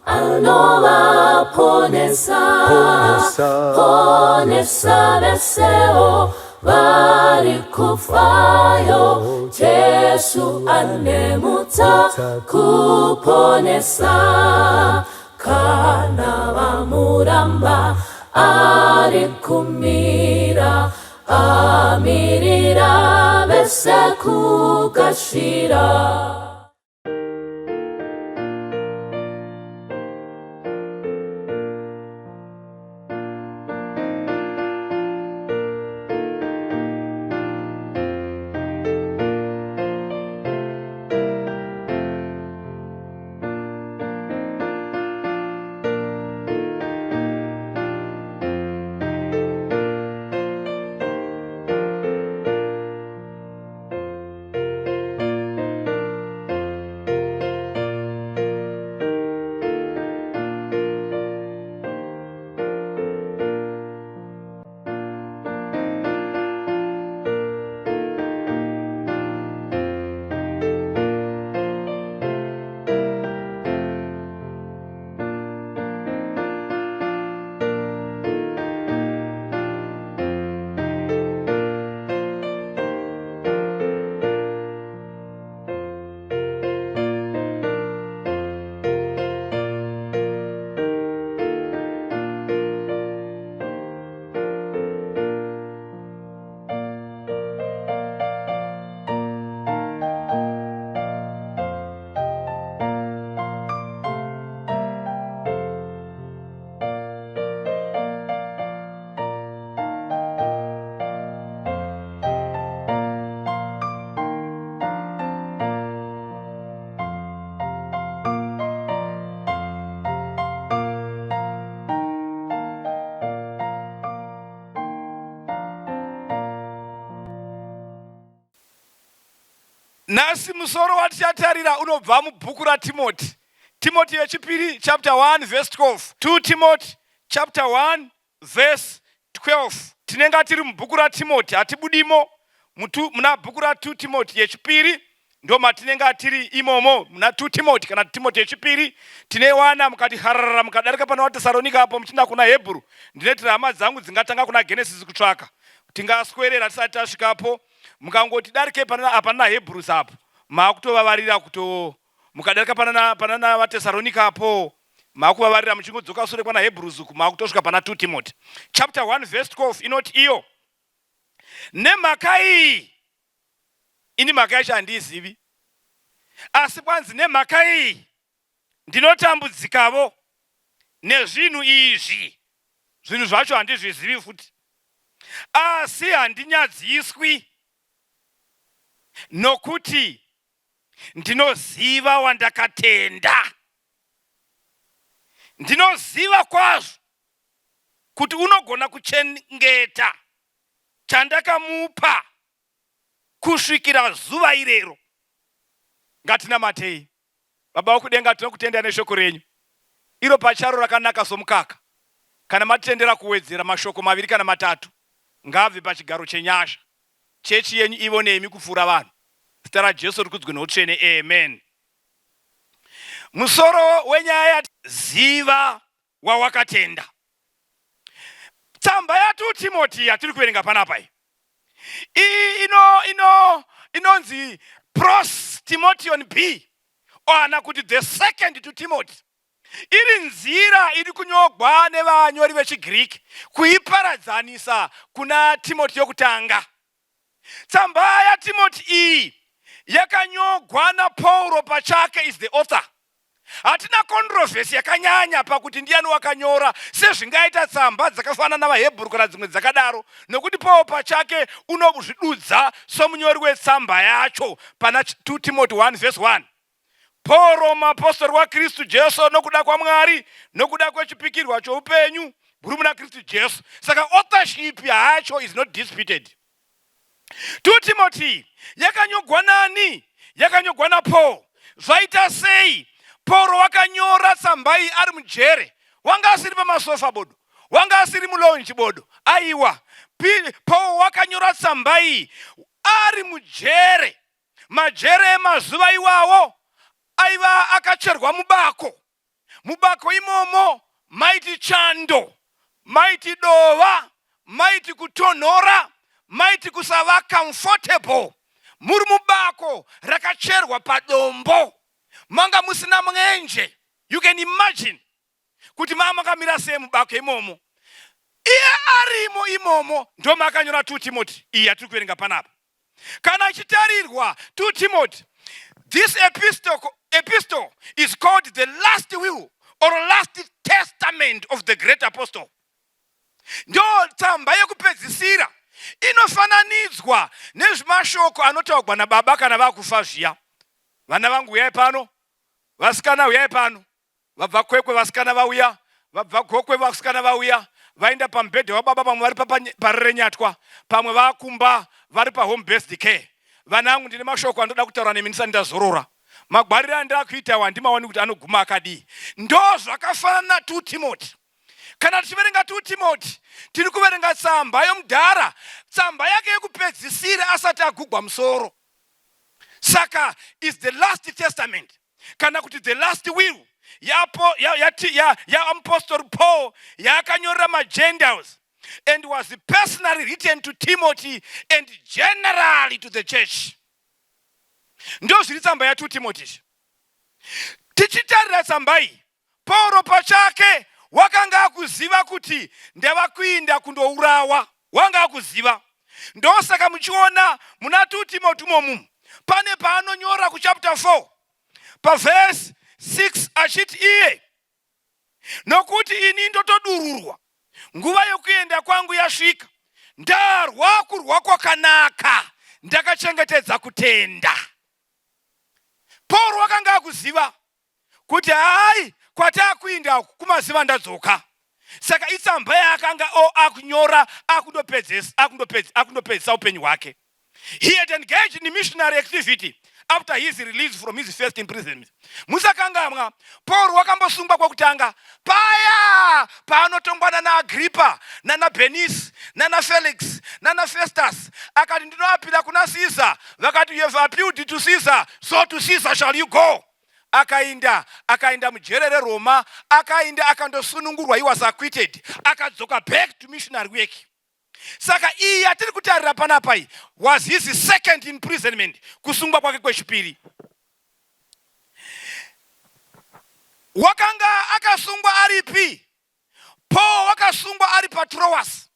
Anovaponesa, ponesa vesewo vari kufayo. Jesu ane mutsa kuponesa, kana vamuramba ari kumira, amirira vese kugashira. Nhasi musoro watichatarira unobva mubhuku raTimoti. Timoti yechipiri chapter 1 verse 12. 2 Timoti chapter 1 verse 12. Tinenge tiri mubhuku raTimoti, hatibudimo muna bhuku ra2 Timoti yechipiri ndo matinenge tiri imomo muna 2 Timoti kana Timoti yechipiri tinewana mukati harara mukadarika pana vaTesaronika apo muchinda kuna Hebrew. Ndinetira hama dzangu dzingatanga kuna Genesis kutsvaka. Tingaswerera tisati tasvikapo. Mukangoti darike panana apa na Hebrews apo makutovavarira kuto mukadarika panana panana vaTesaronika apo makuvavarira muchingodzoka sure kwana Hebrews uku makutosvika pana 2 Timothy chapter 1 verse 12 inoti iyo nemhaka iyi ini mhaka yacho handiizivi asi kwanzi nemhaka iyi ndinotambudzikavo nezvinhu izvi zvinhu zvacho handizvizivi futi asi handinyadziswi nokuti ndinoziva wandakatenda ndinoziva kwazvo kuti unogona kuchengeta chandakamupa kusvikira zuva irero ngatinamatei Baba vokudenga, tinokutendai neshoko renyu. Iro pacharo rakanaka somukaka. Kana matitendera kuwedzera mashoko maviri kana matatu, ngaabve pachigaro chenyasha. Chechi yenyu ivone imi kupfuura vanhu. Zita raJesu rikudzwe noutsvene. Amen. Musoro wenyaya ziva wawakatenda. Tsamba ya2 Timoti yatiri kuverenga panapa iyi iyi ino ino inonzi pros Timotion B kana kuti the second to Timothy iri nzira iri kunyogwa nevanyori vechiGiriki kuiparadzanisa kuna Timoti yokutanga. Tsamba yaTimoti iyi yakanyogwa naPauro pachake is the author. Hatina controversy yakanyanya pakuti ndiani wakanyora sezvingaita tsamba dzakafanana navaHebhuru kana dzimwe dzakadaro, nokuti Paul pachake unozvidudza somunyori wetsamba yacho pana 2 Timoti 1 vhesi 1. Pauro, muapostori waKristu Jesu nokuda kwaMwari, nokuda kwechipikirwa choupenyu huri muna Kristu Jesu. Saka authorship yacho is not disputed. 2 Timothy yakanyogwa nani? Yakanyogwa naPaul. Zvaita sei? Pauro wakanyora tsamba iyi ari mujere. Wanga asiri pamasofa bodo, wanga asiri mulonji bodo. Aiwa, Paul wakanyora tsamba iyi ari mujere. Majere emazuva iwawo aiva akacherwa mubako. Mubako imomo maiti chando, maiti dova, maiti kutonhora, maiti kusava comfortable. Muri mubako rakacherwa padombo, manga musina mwenje. You can imagine kuti maa makamira sei mubako imomo. Iye arimo imomo ndomaakanyora 2 Timothy iyi yatiri kuverenga panapa. Kana ichitarirwa 2 Timothy, this epistle is called the last will or last testament of the great apostle. Ndo tsamba yekupedzisira inofananidzwa nezvimashoko anotaurwa nababa kana vakufa zviya. Vana vangu uyai pano, vasikana uyai pano. Vabva Kwekwe vasikana vauya, vabva Gokwe vasikana vauya, vaenda pamubhedha wababa, pamwe vari paRerenyatwa, pamwe vakumba vari pahome based care. Vanangu, ndine mashoko andoda kutaura nemi ndisati ndazorora. Magwariro andakuita awa handimawani kuti anoguma akadii. Ndo zvakafanana na 2 Timothy. Kana tichiverenga 2 Timothy, tiri kuverenga tsamba yomudhara, tsamba yake yekupedzisira asati agugwa musoro. Saka is the last testament kana kuti the last will yaApostle ya, ya, ya, ya Paul yaakanyorera maGentiles and was personally written to Timothy and generally to the church. Ndo zviri tsamba ya 2 Timothy. Tichitarira tsamba iyi, Pauro pachake wakanga akuziva kuti ndava kuinda kundourawa, wanga akuziva. Ndosaka muchiona muna 2 Timothy umomu pane paanonyora kuchapter 4 pavhesi 6 achiti iye, nokuti ini ndotodururwa, nguva yokuenda kwangu yasvika, ndarwa kurwa kwakanaka, ndakachengetedza kutenda. Pauro wakanga akuziva kuti hai, kwatakuinda uku kumaziva ndadzoka. Saka itsamba yaakanga akunyora akundopedzisa upenyu hwake. He had engaged in missionary activity after his release from his first imprisonment. Musakangamwa, Paul wakambosungwa kwekutanga paya paanotongwa nana Agrippa, nana Bernice, nana Felix, nana Festus. Akati ndinoapila kuna Caesar. Vakati you have appealed to Caesar, so to Caesar shall you go. Akainda, akainda mujere reRoma, akainda akandosunungurwa, he was acquitted. Akadzoka back to missionary work. Saka iyi yatiri kutarira panapa iyi was his second imprisonment, kusungwa kwake kwechipiri. Wakanga akasungwa aripi? Paul wakasungwa ari paTroas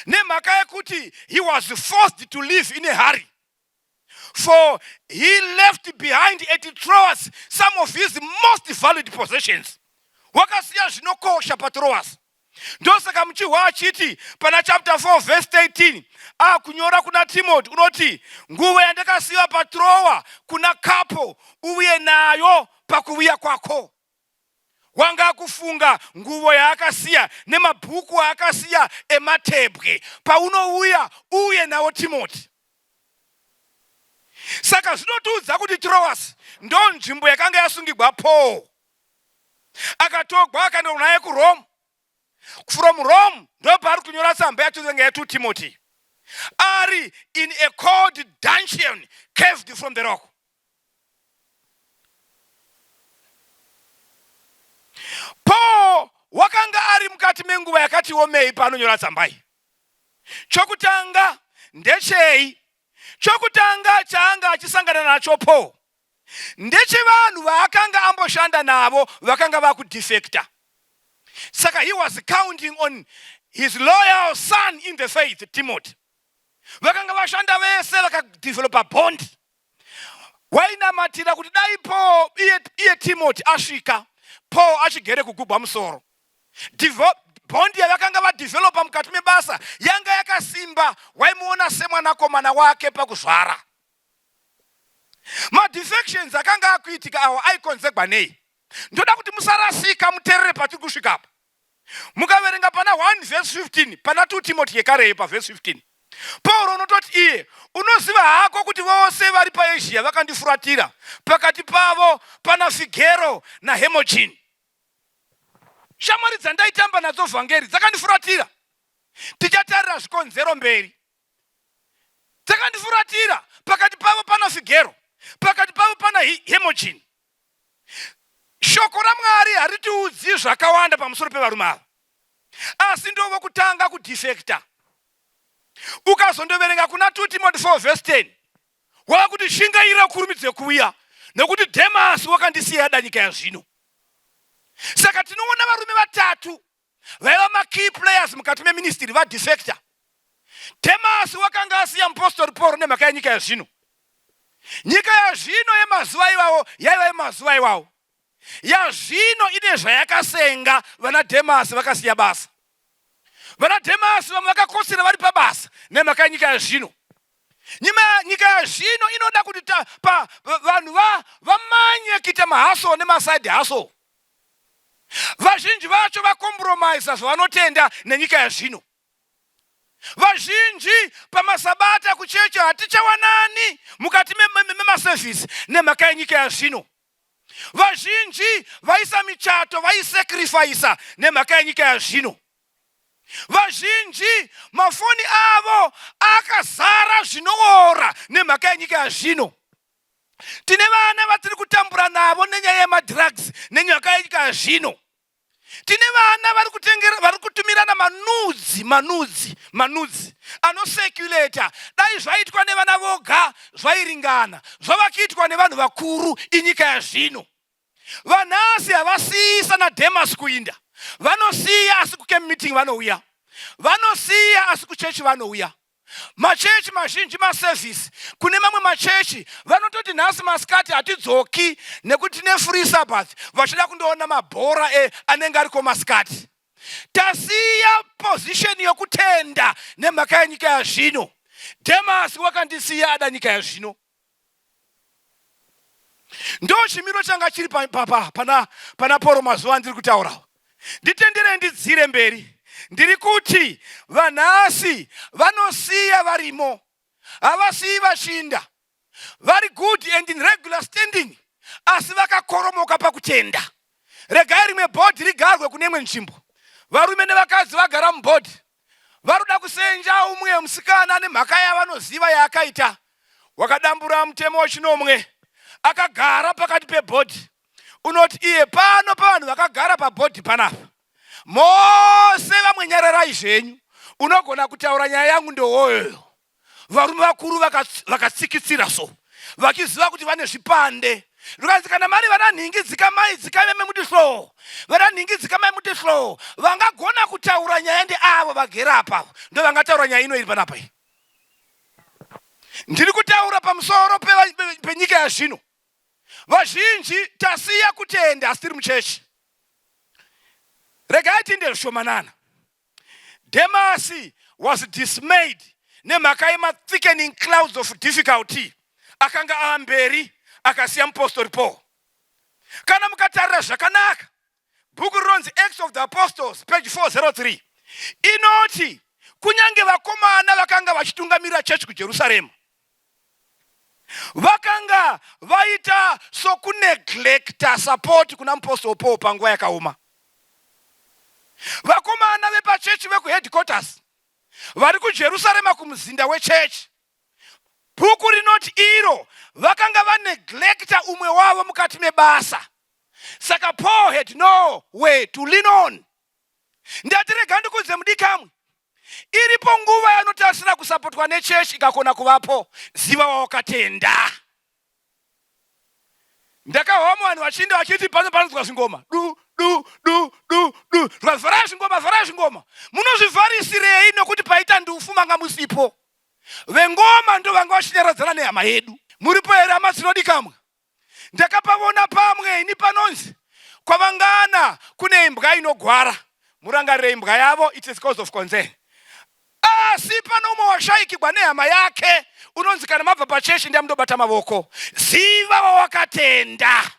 nemhaka yekuti he was forced to live in a hurry. For he left behind at Troas some of his most valued possessions. Wakasiya zvinokosha paTroas. Ndosaka muchihwa achiti pana chapter 4 verse 13 akunyora kuna Timothy unoti, nguva yandakasiya paTroa kuna Kapo uye nayo pakuvuya kwako. Wanga akufunga nguvo yaakasiya nemabhuku aakasiya ematebwe. Paunouya uye nawo Timothy. Saka zvinotiudza kuti Troas ndo nzvimbo yakanga yasungigwa Paul. Akatogwa akaendwa naye kuRome. From Rome ndopaari kunyora tsamba yacho ya 2 Timothy. Ari in a cold dungeon carved from the rock. Paul wakanga ari mukati menguva yakati omei paanonyora tsamba iyi. Chokutanga ndechei? Chokutanga chaanga achisangana nacho Paul ndechevanhu vaakanga amboshanda navo vakanga vakudefecta. Saka he was counting on his loyal son in the faith, Timothy. Vakanga vashanda vese vakadevelopa bond. Wainamatira kuti dai Paul iye Timothy asvika, Paul achigere kugugwa musoro. Bond yavakanga vadevelopa mukati mebasa yanga yakasimba, waimuona semwanakomana wake pakuzvara. Madefections akanga akuitika awo aikonzegwa nei? Ndoda kuti musarasika, muterere patiri kusvika apa. Mukaverenga pana 1 verse 15, pana 2 Timothy yekareyo pavhesi 15, Pauro unototi iye, unoziva hako kuti vose vari paAsia vakandifuratira, pakati pavo pana Figero naHemogene. Shamwari dzandaitamba nadzo vhangeri dzakandifuratira. Tichatarira zvikonzero mberi. Dzakandifuratira, pakati pavo pana Figero, pakati pavo pana Hemogene. Shoko raMwari haritiudzi zvakawanda pamusoro pevarume ava, asi ndovokutanga kudefecta. Ukazondoverenga kuna 2 Timothy 4 verse 10 wava kuti shingaira ukurumidze kuuya nekuti Dhemasi wakandisiya ada nyika yazvino. Saka tinoona varume vatatu vaiva makey players mukati meministry vadefecta. Dhemasi wakanga asiya mupostori Pauro nemhaka yenyika yazvino. Nyika yazvino yemazuva iwawo yaiva yemazuva iwawo. Yazvino ine zvayakasenga vana Dhemasi vakasiya basa. Vana Dhemasi vamwe vakakotsera vari pabasa nemhaka yenyika yazvino. Nyika yazvino inoda kuti vanhu vamanye kuita mahustle nemaside hustle. Vazhinji vacho vakompromaisa zvavanotenda nenyika yazvino. Vazhinji pamasabata kuchechi hatichawanani mukati memasevhisi nemhaka yenyika yazvino. Vazhinji vaisa michato vaisacrificer nemhaka yenyika yazvino. Vazhinji mafoni avo akazara zvinoora nemhaka yenyika yazvino. Tine vana vatiri kutambura navo nenyaya yemadrugs nenyaka yenyika yazvino. Tine vana vari kutengera vari kutumirana manudzi manudzi manudzi anosekuleta. Dai zvaitwa nevana voga zvairingana, zvavakuitwa nevanhu vakuru inyika yazvino. Vanhasi havasiyi sana Demas kuinda, vanosiya asi kucamp meeting vanouya, vanosiya asi kuchechi vanouya. Machechi mazhinji maservice kune mamwe machechi vanototi nhasi masikati hatidzoki nekuti tine free Sabbath vachida kundoona mabhora e, anenge ariko masikati. Tasiya position yokutenda nemhaka yenyika yazvino. Demas wakandisiya ada nyika yazvino. Ndo chimiro changa chiri pa, pa, pa, pana, pana Pauro mazuva andiri kutaurawo. Nditenderei ndidzire mberi. Ndiri kuti vanhasi vanosiya varimo, havasiyi vachinda. Vari good and in regular standing, asi vakakoromoka pakutenda. Regai rimwe bhodhi rigarwe kune imwe nzvimbo. Varume nevakadzi vagara mubhodhi. Varuda kusenja umwe musikana nemhaka yavanoziva yaakaita. Wakadambura mutemo wechinomwe akagara pakati pebhodhi. Unoti iye pano pavanhu vakagara pabhodhi panapa. Mose vamwe nyararai zvenyu. Unogona kutaura nyaya yangu ndowoyoyo. Varume vakuru vakatsikitsira vaka so vachiziva kuti vane zvipande. Zvikanzi kana mari vana nhingi dzikamai dzikamai muti hloo, vana nhingi dzikamai muti hloo, vangagona kutaura nyaya ndeavo vagere apa ndo vangataura nyaya ino iri panapa iyi. Ndiri kutaura pamusoro penyika yazvino. Vazhinji tasiya kutenda asi tiri muchechi. Regai tiinde zvishomanana. Demasi was dismayed nemhaka yemathickening clouds of difficulty akanga ava mberi akasiya mupostori Paul. Kana mukatarira zvakanaka bhuku rinonzi Acts of the Apostles page 403 inoti kunyange vakomana vakanga vachitungamirira chechi kuJerusarema vakanga vaita sokuneglecta support kuna mupostori Paul panguva yakaoma. Vakomana vepachechi vekuheadquarters vari kuJerusarema kumuzinda wechechi, bhuku rinoti iro vakanga vaneglecta umwe wavo mukati mebasa. Saka Paul had no way to lean on. Ndati rega ndikudze mudikamwe, iripo nguva yanotarisira kusapotwa nechechi ikakona kuvapo, ziva wawakatenda. Ndakahwa vamwe vanhu vachiinda vachiti pano panonzwa zvingoma du du du du du, vharai zvingoma, vharai zvingoma. Munozvivharisirei nokuti paita ndufu manga musipo? Vengoma ndo vanga vachinyaradzana nehama yedu. Muripo here hama dzinodikamwa? Ndakapavona pamwe ini panonzi kwavangana kune imbwa inogwara. Murangarire imbwa yavo, it is cause of concern. Asi pano umwe washaikigwa nehama yake unonzi kana mabva pachechi ndiye mundobata mavoko. Ziva wawakatenda.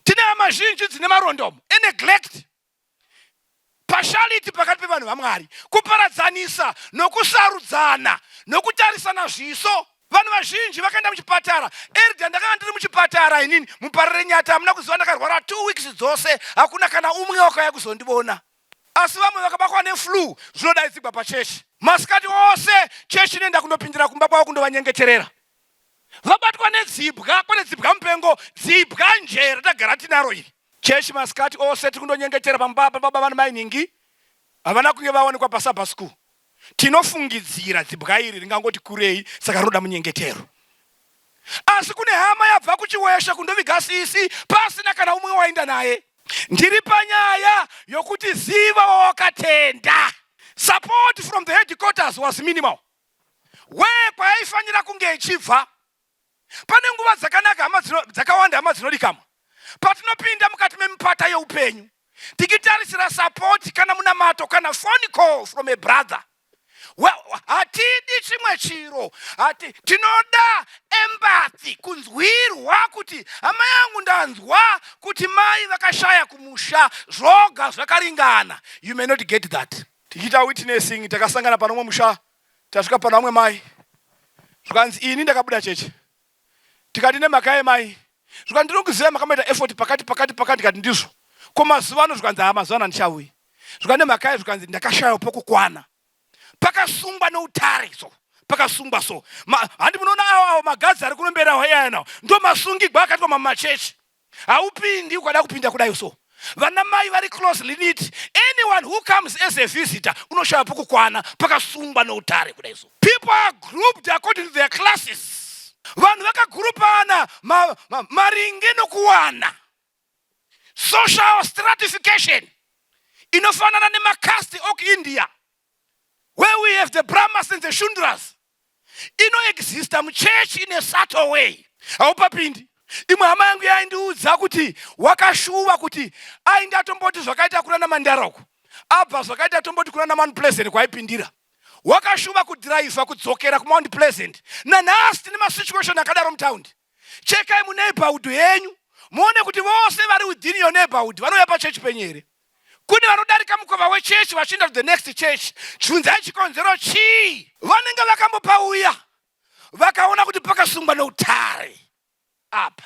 Tine hama zhinji dzine marondomo eneglect partiality pakati pevanhu vaMwari, kuparadzanisa nokusarudzana nokutarisana zviso. Vanhu vazhinji vakaenda muchipatara. Erida, ndakanga ndiri muchipatara inini muParirenyata, hamuna kuziva ndakarwara 2 weeks dzose, hakuna kana umwe wakauya kuzondivona. Asi vamwe vakabatwa neflu zvinodaidzigwa pachechi masikati ose, chechi inoenda kundopindira kumba kwavo kundovanyengeterera. Vabatwa nedzibwa, kwete dzibwa mupengo, dzibwa nje ratagara tinaro iri. Chechi masikati ose tiri kundonyengetera pamba pababa vana mai nhingi havana kunge vawanikwa paSabbath school. Tinofungidzira dzibwa iri ringangoti kurei saka rinoda munyengetero. Asi kune hama yabva kuChiweshe kundoviga sisi pasina kana umwe waenda naye. Ndiri panyaya yokuti ziva wawakatenda. Support from the headquarters was minimal. Where kwayaifanira kunge ichibva. Pane nguva dzakanaka hama dzino, dzakawanda hama dzinodikamwa patinopinda mukati memipata yeupenyu tichitarisira support kana munamato kana phone call from a brother. Well, hatidi chimwe chiro hati tinoda empathy kunzwirwa kuti hama yangu ndanzwa kuti mai vakashaya kumusha zvoga zvakaringana. You may not get that. Tichiita witnessing takasangana pane umwe musha tasvika pana vamwe mai zvikanzi ini ndakabuda chechi tikati nemhaka yemai zvikanzi ndinokuziva makamaita effort pakati pakati pakati ndikati ndizvo ko mazuva ano zvikanzi haa mazuva ano handichauyi zvikanzi nemhaka ye zvikanzi ndakashaya pokukwana pakasungwa neutare so pakasungwa so handi munoona awo awo magadzi ari kunomberi awo iyaya nawo ndo masungigwa akaitwa mamachechi. Haupindi ukada kupinda kudai so. Vana mai vari closely knit. Anyone who comes as a visitor unoshaya pokukwana pakasungwa neutare kudai so. People are grouped according to their classes. Vanhu vakagurupana ma, ma, maringe nokuwana. Social stratification inofanana nemacaste okuIndia where we have the Brahmas and the Shundras. Inoexista muchurch in a subtle way. Haupapindi. Imwe hama yangu yaindiudza kuti wakashuva kuti ainge atomboti zvakaita kuna Mandara uku abva zvakaita tomboti kuna Mount Pleasant kwaipindira wakashuva kudhiraivha kudzokera kuMount Pleasant. Nanhasi tine masituation akadaro mutaundi. Chekai muneighborhood yenyu muone kuti vose vari within your neighborhood vanouya pachechi penyu here. Kune vanodarika mukova wechechi vachienda to the next church. Bvunzai chikonzero chii? Vanenge vakambopauya vakaona kuti pakasungwa neutare apa,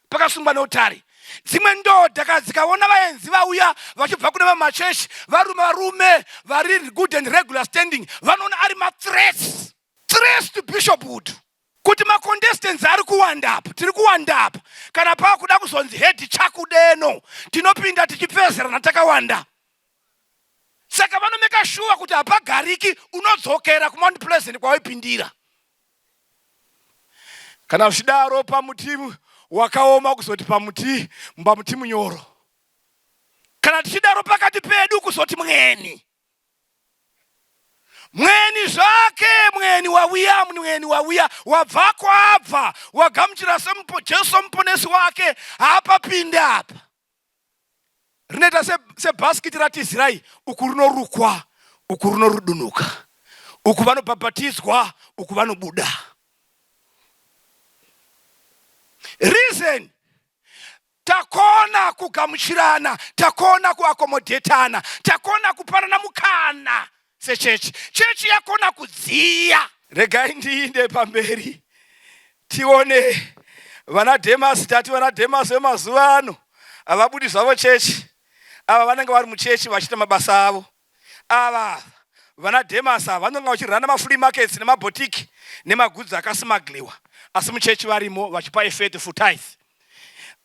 pakasungwa neutare. Dzimwe ndodha kana dzikaona vaenzi vauya vachibva kune vamwe machechi, varume varume vari good and regular standing, vanoona ari mathreats, threats to bishophood. Kuti macontestants ari kuwanda apa, tiri kuwanda apa. Kana pakuda kuzonzi head chakudeno, tinopinda tichipfezerana takawanda. Saka vanomeka shuwa kuti hapagariki, unodzokera kuMount Pleasant kwawaipindira. Kana zvichidaro pamuti wakaoma kuzoti pamuti pamuti munyoro. Kana tichidaro pakati pedu kuzoti mweni. Mweni zvake, mweni wauya, mweni wauya, wabva kwaabva, wagamuchira Jesu muponesi wake, haapapinde apa. Rinoita sebhasikiti se ratizirai, uku rinorukwa, uku rinorudunuka, uku vanobhabhatidzwa, uku vanobuda. Reason Takona kugamuchirana, takona kuakomodhetana, takona kupanana mukana sechechi. Chechi yakona kudziya. Regai ndiinde pamberi tione vana Dhemasi. Tati vana Dhemasi vemazuva ano havabudi zvavo chechi. Ava vanenge vari muchechi vachiita mabasa avo. Ava vana Demas ava vanonga vachirana maflea markets nemaboutique nemagoods akasmugliwa asi muchechi varimo vachipa a faithful tithe.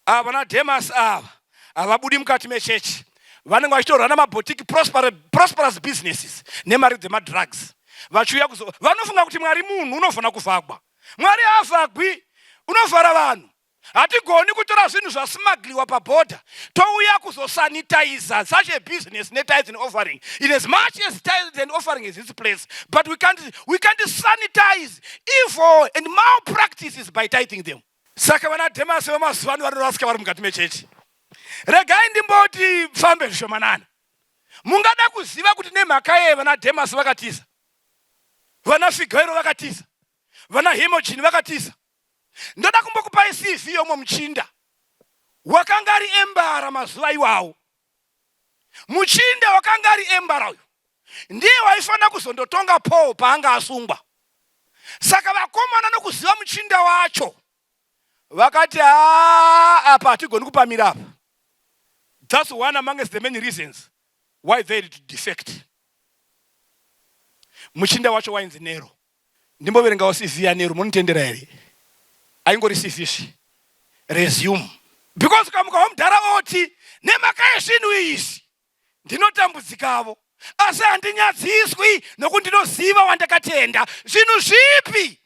Ava vana Demas ava havabudi mukati mechechi vanenge vachitorana maboutique prosperous businesses nemari dzemadrugs vachiuya kuzo vanofunga kuti Mwari munhu unofanira kuvhagwa. Mwari haavhagwi, unovhara vanhu. Hatigoni kutora zvinhu zvasmugliwa paborder touya kuzosanitiza such a business netithe and offering. In as much as tithe and offering is its place, but we can't sanitize evil and malpractices by tithing them. Saka vana Demasi vemazuva ano vanorasika vari mukati mechechi. Regai ndimboti fambe zvishomanana. Mungada kuziva kuti nemhaka yei vana Demasi vakatiza, vana Figero vakatiza, vana Hemogene vakatiza. Ndoda kumbokupai CV yomwe muchinda wakanga ari embara mazuva iwawo. Muchinda wakanga ari embara uyu ndiye waifanira kuzondotonga Paul paanga asungwa. Saka vakomana nokuziva muchinda wacho vakati haa apa hatigoni kupamira apa. That's one amongst the many reasons why they had to defect. Muchinda wacho wainzi Nero. Ndimboverengawo CV yaNero, munotendera here? Aingori CV zvi resume because ukamuka wamudhara oti nemhaka yezvinhu izvi ndinotambudzikavo asi handinyadziswi nokuti ndinoziva wandakatenda. Zvinhu zvipi?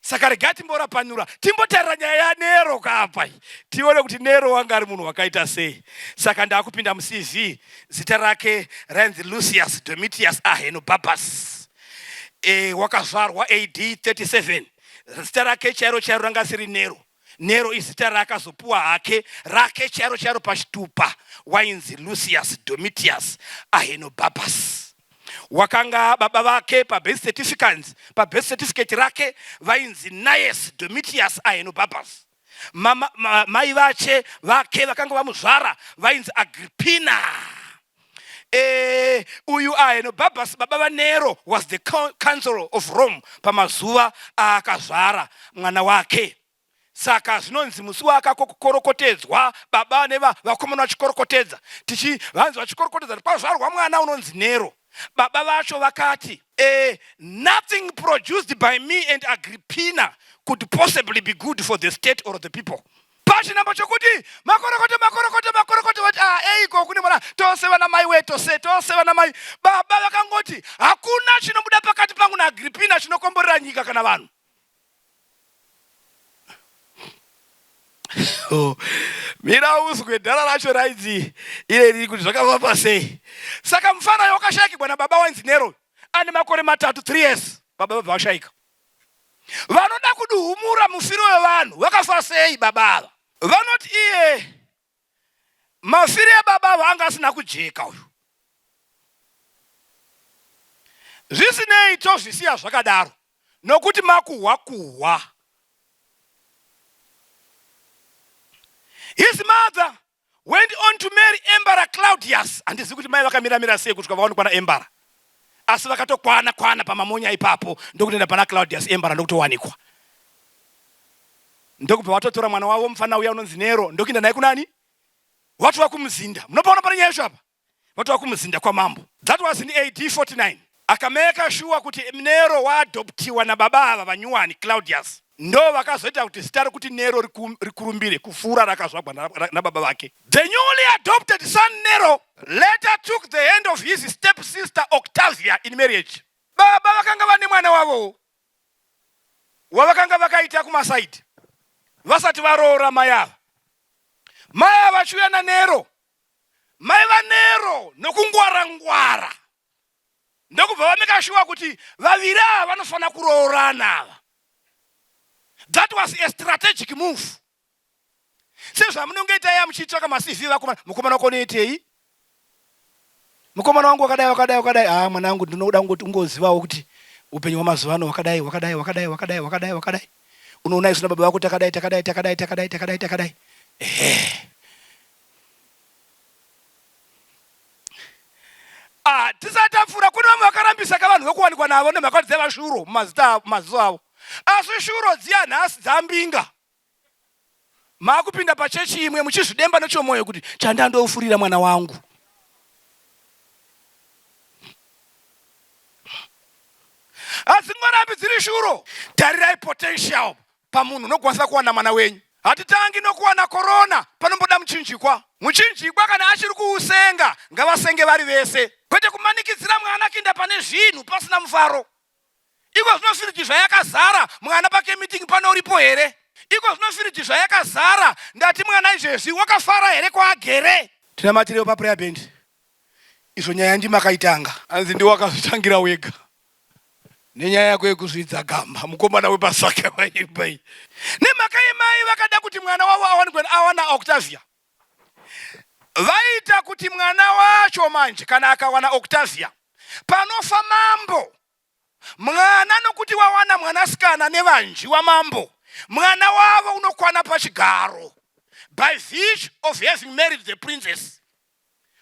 Saka regai timborapanura timbotarira nyaya yaNero kapa tione kuti Nero wanga ari munhu wakaita sei. Saka ndakupinda muCV, zita rake rainzi Lucius Domitius Ahenobarbus. E, wakazvarwa AD 37. Zita rake chairo chairo ranga siri Nero. Nero izita raakazopuwa hake, rake chairo chairo pachitupa wainzi Lucius Domitius Ahenobarbus. Wakanga baba vake pabirth certificate, pabirth certificate rake vainzi Gnaeus Domitius Ahenobarbus. Mama, ma, mai vache vake vakanga vamuzvara vainzi Agrippina. E, uyu Ahenobarbus baba vaNero was the council of Rome pamazuva aakazvara mwana wake. Saka zvinonzi musi waakakorokotedzwa baba nevakomana vachikorokotedza tichi vanzi vachikorokotedza kuti kwazvarwa mwana unonzi Nero. Baba vacho vakati eh, nothing produced by me and Agrippina could possibly be good for the state or the people. Pachinambo chokuti makorokoto makorokoto makorokoto vati ah, eiko kune mwana tose vana mai we tose tose vana mai. Baba vakangoti hakuna chinobuda pakati pangu naAgrippina chinokomborera nyika kana vanhu. Oh, mira uzwe dhara racho raidzi ire riri kuti zvakafamba sei. Saka mufana uyo wakashayikigwa nababa wainzi Nero ane makore matatu 3 years baba vabva vashayika. Vanoda kuduhumura mufiro wevanhu vakafa sei baba ava? Vanoti iye mafiro ebaba ava anga asina kujeka uyu. Zvisinei tozvisiya zvakadaro nokuti makuhwa kuhwa. His mother went on to marry Emperor Claudius. Handizivi kuti mai vakamiramira sei kusvika vawanikwa naEmperor. Asi vakatokwana kwana pamamonya ipapo ndokutoenda pana Claudius Emperor ndokutowanikwa. Ndokubva vatotora mwana wavo mufana uya unonzi Nero ndokuenda naye kunani? Watova kumuzinda. Munopaona pane nyaya yacho apa? Vatova kumuzinda kwamambo. That was in AD 49. Akameka shuwa kuti Nero waadoptiwa nababa ava vanyuwani Claudius. Ndo vakazoita kuti zita rekuti Nero rikurumbire kupfuura rakazvagwa nababa vake. The newly adopted son Nero later took the hand of his step sister Octavia in marriage. Baba vakanga vane mwana wavowo wavakanga vakaita kumasaidi vasati varoora mai ava. Mai ava vachiuya naNero Mai vaNero nokungwara ngwara ndokubva vameka shuwa kuti vaviri ava vanofanira kuroorana ava. That was a strategic move. Sezvamunongoita iya muchitsvaka maCV vakomana, mukomana wako unoitei? Mukomana wangu wakadai wakadai wakadai. Ah, mwana wangu ndinoda kungoti ungozivawo kuti upenyu hwamazuva ano wakadai wakadai wakadai wakadai wakadai wakadai. Unoona isu nababa vako takadai takadai takadai takadai takadai takadai. Ehe. Ah, tisati tapfuura kune vamwe vakarambisa ka vanhu vekuwanikwa navo nemhaka kuti dzaiva shuro mumazita mumaziso avo asi shuro dziya nhasi dzambinga maakupinda pachechi imwe muchizvidemba nechomwoyo kuti chandandofurira mwana wangu hadzingorambi dziri shuro tarirai potential pamunhu unokwanisa kuwana mwana wenyu. Hatitangi nokuwana korona, panomboda muchinjikwa. Muchinjikwa kana achiri kuusenga ngavasenge vari vese, kwete kumanikidzira mwana kuenda pane zvinhu pasina mufaro. Iko zvino firiji zvayakazara mwana pake meeting pano uripo here? Iko zvino firiji zvayakazara ndati mwana izvezvi wakafara here kwaagere? Tinamatirewo paprayer band. Izvo nyaya ndimakaitanga. Hanzi ndiwe wakazvitangira wega nenyaya yako yekuzvidza gamba mukomana wepasaka waimba iyi. Nemhaka yemai vakada kuti mwana wavo awanikwe awana Octavia. Vaita kuti mwana wacho manje kana akawana Octavia panofa mambo mwana nokuti wawana mwanasikana nevanji wamambo mwana wavo unokwana pachigaro by virtue of having married the princess.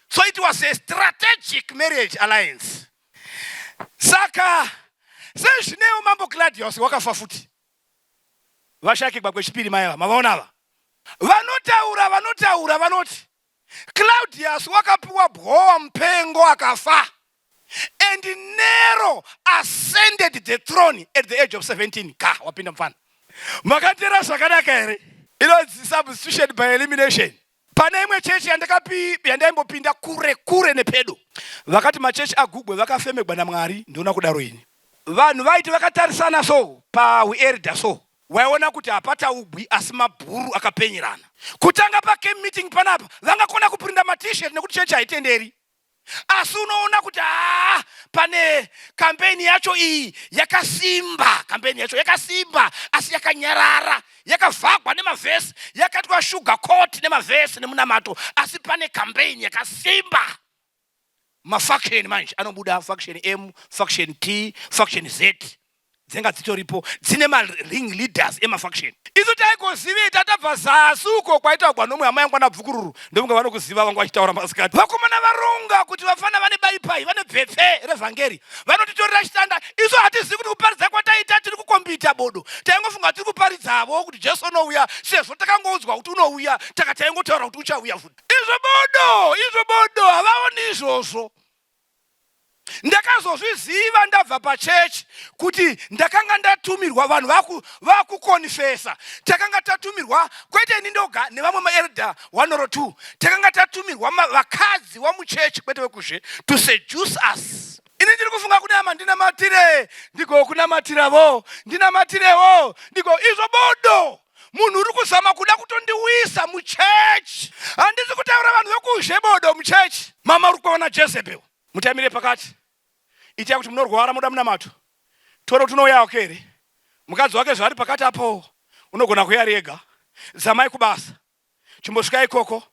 So it was a strategic marriage alliance. Saka sezvinewo mambo Claudius wakafa futi. Vashakigwa kwechipiri mai ava, mavaona ava. Vanotaura vanotaura vanoti Claudius wakapiwa bwowa mupengo akafa and Nero ascended the throne at the age of 17. Ka wapinda mfana. Makatera zvakanaka here? Inonzi substitution by elimination. Pane imwe chechi yandaimbopinda kure kure nepedo, vakati machechi agugwe vakafemegwa naMwari. Ndoona kudaro ini. Vanhu vaiti vakatarisana so pahuerda so, waiona kuti hapataugwi asi mabhuru akapenyerana. Kutanga pacamp meeting panapa vangakona kuprinda maT-shirt nekuti chechi haitenderi, asi unoona kuti haa, pane kambeni yacho iyi yakasimba. Kambeni yacho yakasimba asi yakanyarara, yakavhagwa nemavhesi, yakaitwa sugar coat nemavhesi nemunamato, asi pane kambeni yakasimba. Mafaction manje anobuda, faction M, faction T, faction Z, dzenga dzitoripo dzine maring leaders emafaction. Isu taigozivei? Tatabva zasi uko kwaitaugwa nomwe hama yangu anabvukururu, ndokunge vanokuziva vanga vachitaura masikati. Vakomana varonga kuti vafana vane baipai, vane bvepfe revhangeri, vanotitorera chitanda. Isu hatizivi kuti kuparidza kwataita tiri kukombita bodo. Taingofunga tiri kuparidzavo kuti Jesu unouya, sezvo takangoudzwa kuti unouya, taka taingotaura kuti uchauya futi. Izvo bodo, izvo bodo, havaoni izvozvo. Ndakazozviziva ndabva pachechi kuti ndakanga ndatumirwa vanhu vakukonfesa. Takanga tatumirwa, kwete ini ndoga, nevamwe maelder 1 or 2. Takanga tatumirwa vakadzi wamuchechi, kwete vekuzhe, to seduce us. Ini ndiri kufunga kune ama, ndinamatire, ndigokunamatiravo, ndinamatirewo, ndigo izvo bodo. Munhu uri kuzama kuda kutondiwisa muchechi. Handisi kutaura vanhu vekuzhe bodo. Muchechi mama uri kuona Jezebel, mutamire pakati, itai kuti munorwara, muda munamato, tore kuti unouyawo here. Mukadzi wake zvaari pakati apo, unogona kuuya ari ega. Zamai kubasa, chimbosvika ikoko,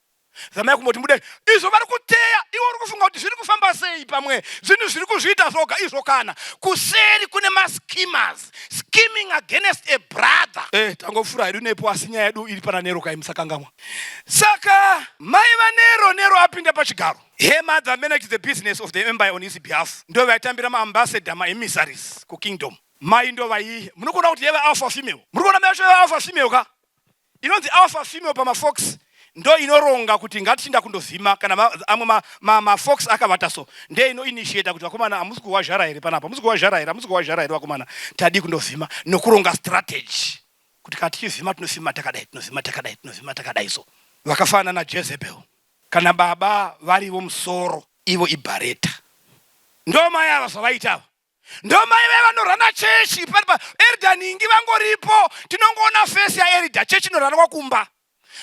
zamai kumboti mude. Izvo vari kuteya, iwe uri kufunga kuti zviri kufamba sei. Pamwe zvinhu zviri kuzviita zvoga izvo, kana kuseri kune maschemers scheming against a brother. Tangofura hedu nepo, asi nyaya yedu iri pana Nero kai, musakangamwa. Saka mai vaNero, Nero apinda pachigaro, her mother managed the business of the empire on his behalf. Ndo vaitambira maambassador, maemissaries kukingdom. Mai ndo vai, munokuona kuti yeva alpha female. Muri kuona mai vacho yeva alpha female ka? Inonzi alpha female pamafox, ndo inoronga kuti ngatichinda kundovhima. Kana amwe mafox akavata so, nde inoinitiata kuti vakomana, hamusi kuwazhara here panapa? Hamusi kuwazhara here? Hamusi kuwazhara here vakomana? Tadii kundovhima? Nokuronga strategy kuti kana tichivhima, tinovhima takadai, tinovhima takadai, tinovhima takadai. So vakafanana naJezebel. Kana baba varivo musoro, ivo ibhareta. Ndo mai ava zvavaita ava, ndo mai vai vanorana chechi. Paripa elder ningi vangoripo, tinongoona face yaelder, chechi inoranwa kumba.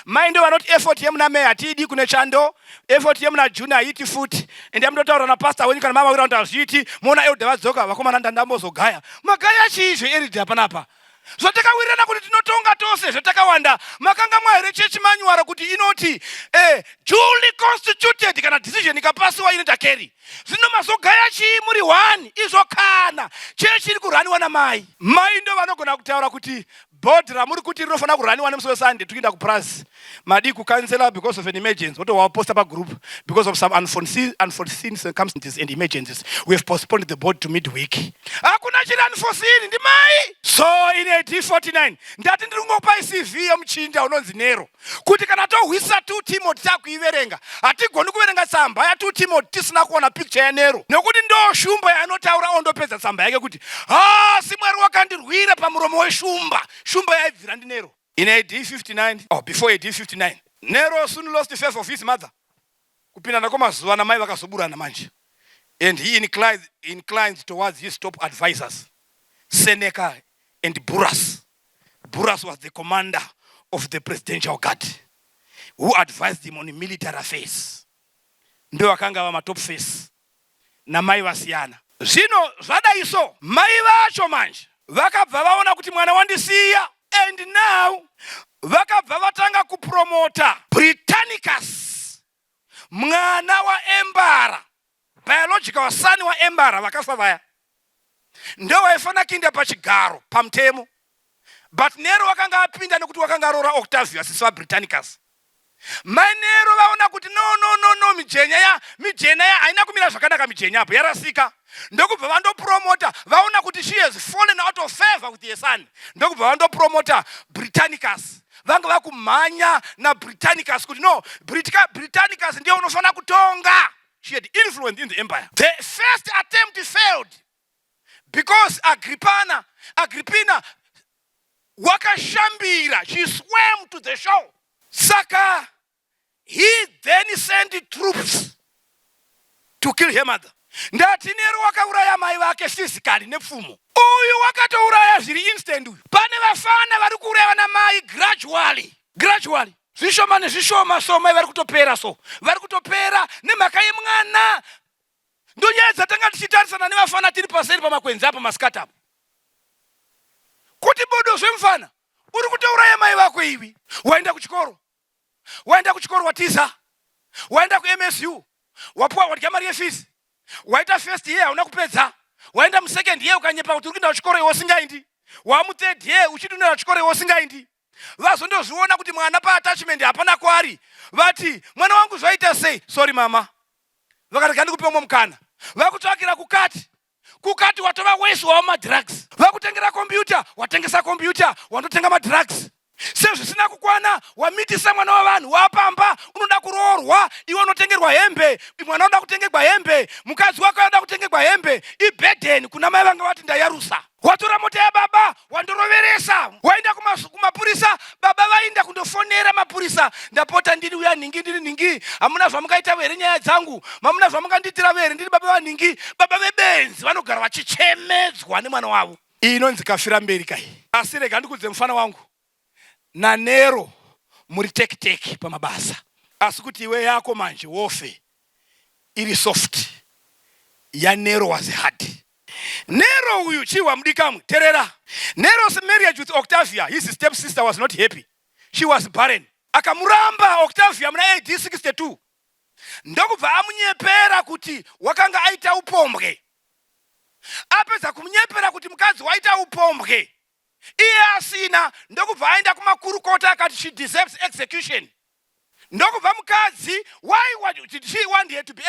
Mai ndo vanoti effort yemuna May hatiidi, kune chando. Effort yemuna June haiti futi, ende mutotaura napastor wenyu kana mama wira kuti hazviiti. Muona elder vadzoka, vakomana, ndandambozogaya. Magaya chiizvo elder panapa? Zvatakawirirana kuti tinotonga tose zvatakawanda, makangamwa here? Chechi manual kuti inoti duly constituted, kana decision ikapasiwa inoita carry. Zvino mazogaya chii muri one? Izvo kana chechi iri kuraniwa namai. Mai ndo vanogona kutaura kuti board ramuri kuti rinofanira kuraniwa nemusi weSunday, tikuenda kupurazi, madii kucancela because of an emergency? Wotowaposta pagroup, "Because of some unforeseen circumstances and emergencies, we have postponed the board to midweek." Hakuna chiri unforeseen, ndimai. So in AD 49, ndati ndiri kungopai CV yemuchinda unonzi Nero, kuti kana tohwisa 2 Timothy takuiverenga, hatigoni kuverenga tsamba ya2 Timothy tisina kuona picture yaNero, nekuti ndo shumba yaanotaura. Ondopedza tsamba yake kuti, "Hasi Mwari wakandirwira pamuromo weshumba." Shumba yaibvira ndiNero. In AD 59, oh, before AD 59, Nero soon lost the favor of his mother. Kupindana kwamazuva namai vakazoburana manje, and he inclined towards his top advisors, Seneca and Burrus. Burrus was the commander of the presidential guard who advised him on military affairs. Ndo vakanga vamatop face namai vasiyana. Zvino zvadai so, mai vacho manje vakabva vaona kuti mwana wandisiya, and now vakabva vatanga kupromota Britannicus, mwana waemperor, biological son waemperor vakafa vaya. Ndo waifanira kuinda pachigaro pamutemo, but Nero wakanga apinda nekuti wakanga aroora Octavia, sisi vaBritannicus. Mai Nero vaona kuti no, no, no, no, mijenya ya mijena ya haina kumira zvakanaka, mijenya apo yarasika. Ndokubva vandopromota. Vaona kuti she has fallen out of favor with her son, ndokubva vandopromota Britannicus. Vanga vakumhanya naBritannicus kuti no, Britannicus ndiye unofanira kutonga. She had influence in the empire. The first attempt failed because Agrippina Wakashambira, she swam to the shore. Saka he then sent troops to kill her mother. Ndati Nero wakauraya mai vake physically nepfumo. Uyu wakatouraya zviri instant uyu. Pane vafana vari kuuraya vana mai gradually, gradually. Zvishoma nezvishoma so mai vari kutopera so. Vari kutopera nemhaka yemwana. Ndonyaya dzatanga tichitarisana nevafana tiri paseri pamakwenzi apo masikati apo. Kuti bodo zvemufana uri kutouraya mai vako iwi. Waenda kuchikoro. Waenda kuchikoro watiza. Waenda kuMSU. Wapuwa wadya mari yefees. Waita first year hauna kupedza. Waenda musecond year ukanyepa kuti uri kuenda kuchikoro iwe usingaendi. Wamuthird year uchiti unoenda kuchikoro iwe usingaendi. Vazondozviona kuti mwana paattachment hapana kwari. Vati mwana wangu zvaita sei? Sorry mama. Vakati gandikupe umwe mukana. Vakutsvakira kukati. Kukati watova wese wava madrugs. Vakutengera computer, watengesa computer, wandotenga madrugs. Sezvisina kukwana, wamitisa mwana wavanhu, wapamba, unoda kuroorwa, iwe unotengerwa hembe, mwana unoda kutengerwa hembe, mukadzi wako anoda kutengerwa hembe, iburden kuna mai vanga vati ndayarusa. Watora mota yababa, wandoroveresa, waenda kumapurisa, baba vainda kundofonera mapurisa, ndapota ndiri uya nhingi, ndiri nhingi, hamuna zvamungaita here nyaya dzangu, hamuna zvamungandiitira here, ndiri baba vanhingi. Baba vebenzi vanogara vachichemedzwa nemwana wavo. Iyi inonzi kafira mberi kai. Asi rega ndikudze mufana wangu, naNero muri teki teki pamabasa, asi kuti iwe yako manje wofe iri soft, yaNero was hard. Nero uyu chihwa mudikamwe, terera. Nero's marriage with Octavia, his step sister, was not happy. She was barren. Akamuramba Octavia muna AD 62 ndokubva amunyepera kuti wakanga aita upombwe. Apedza kumunyepera kuti mukadzi waita upombwe iye asina, ndokubva aenda kumakurukota akati she deserves execution. Ndokubva mukadzi, why did she want her to be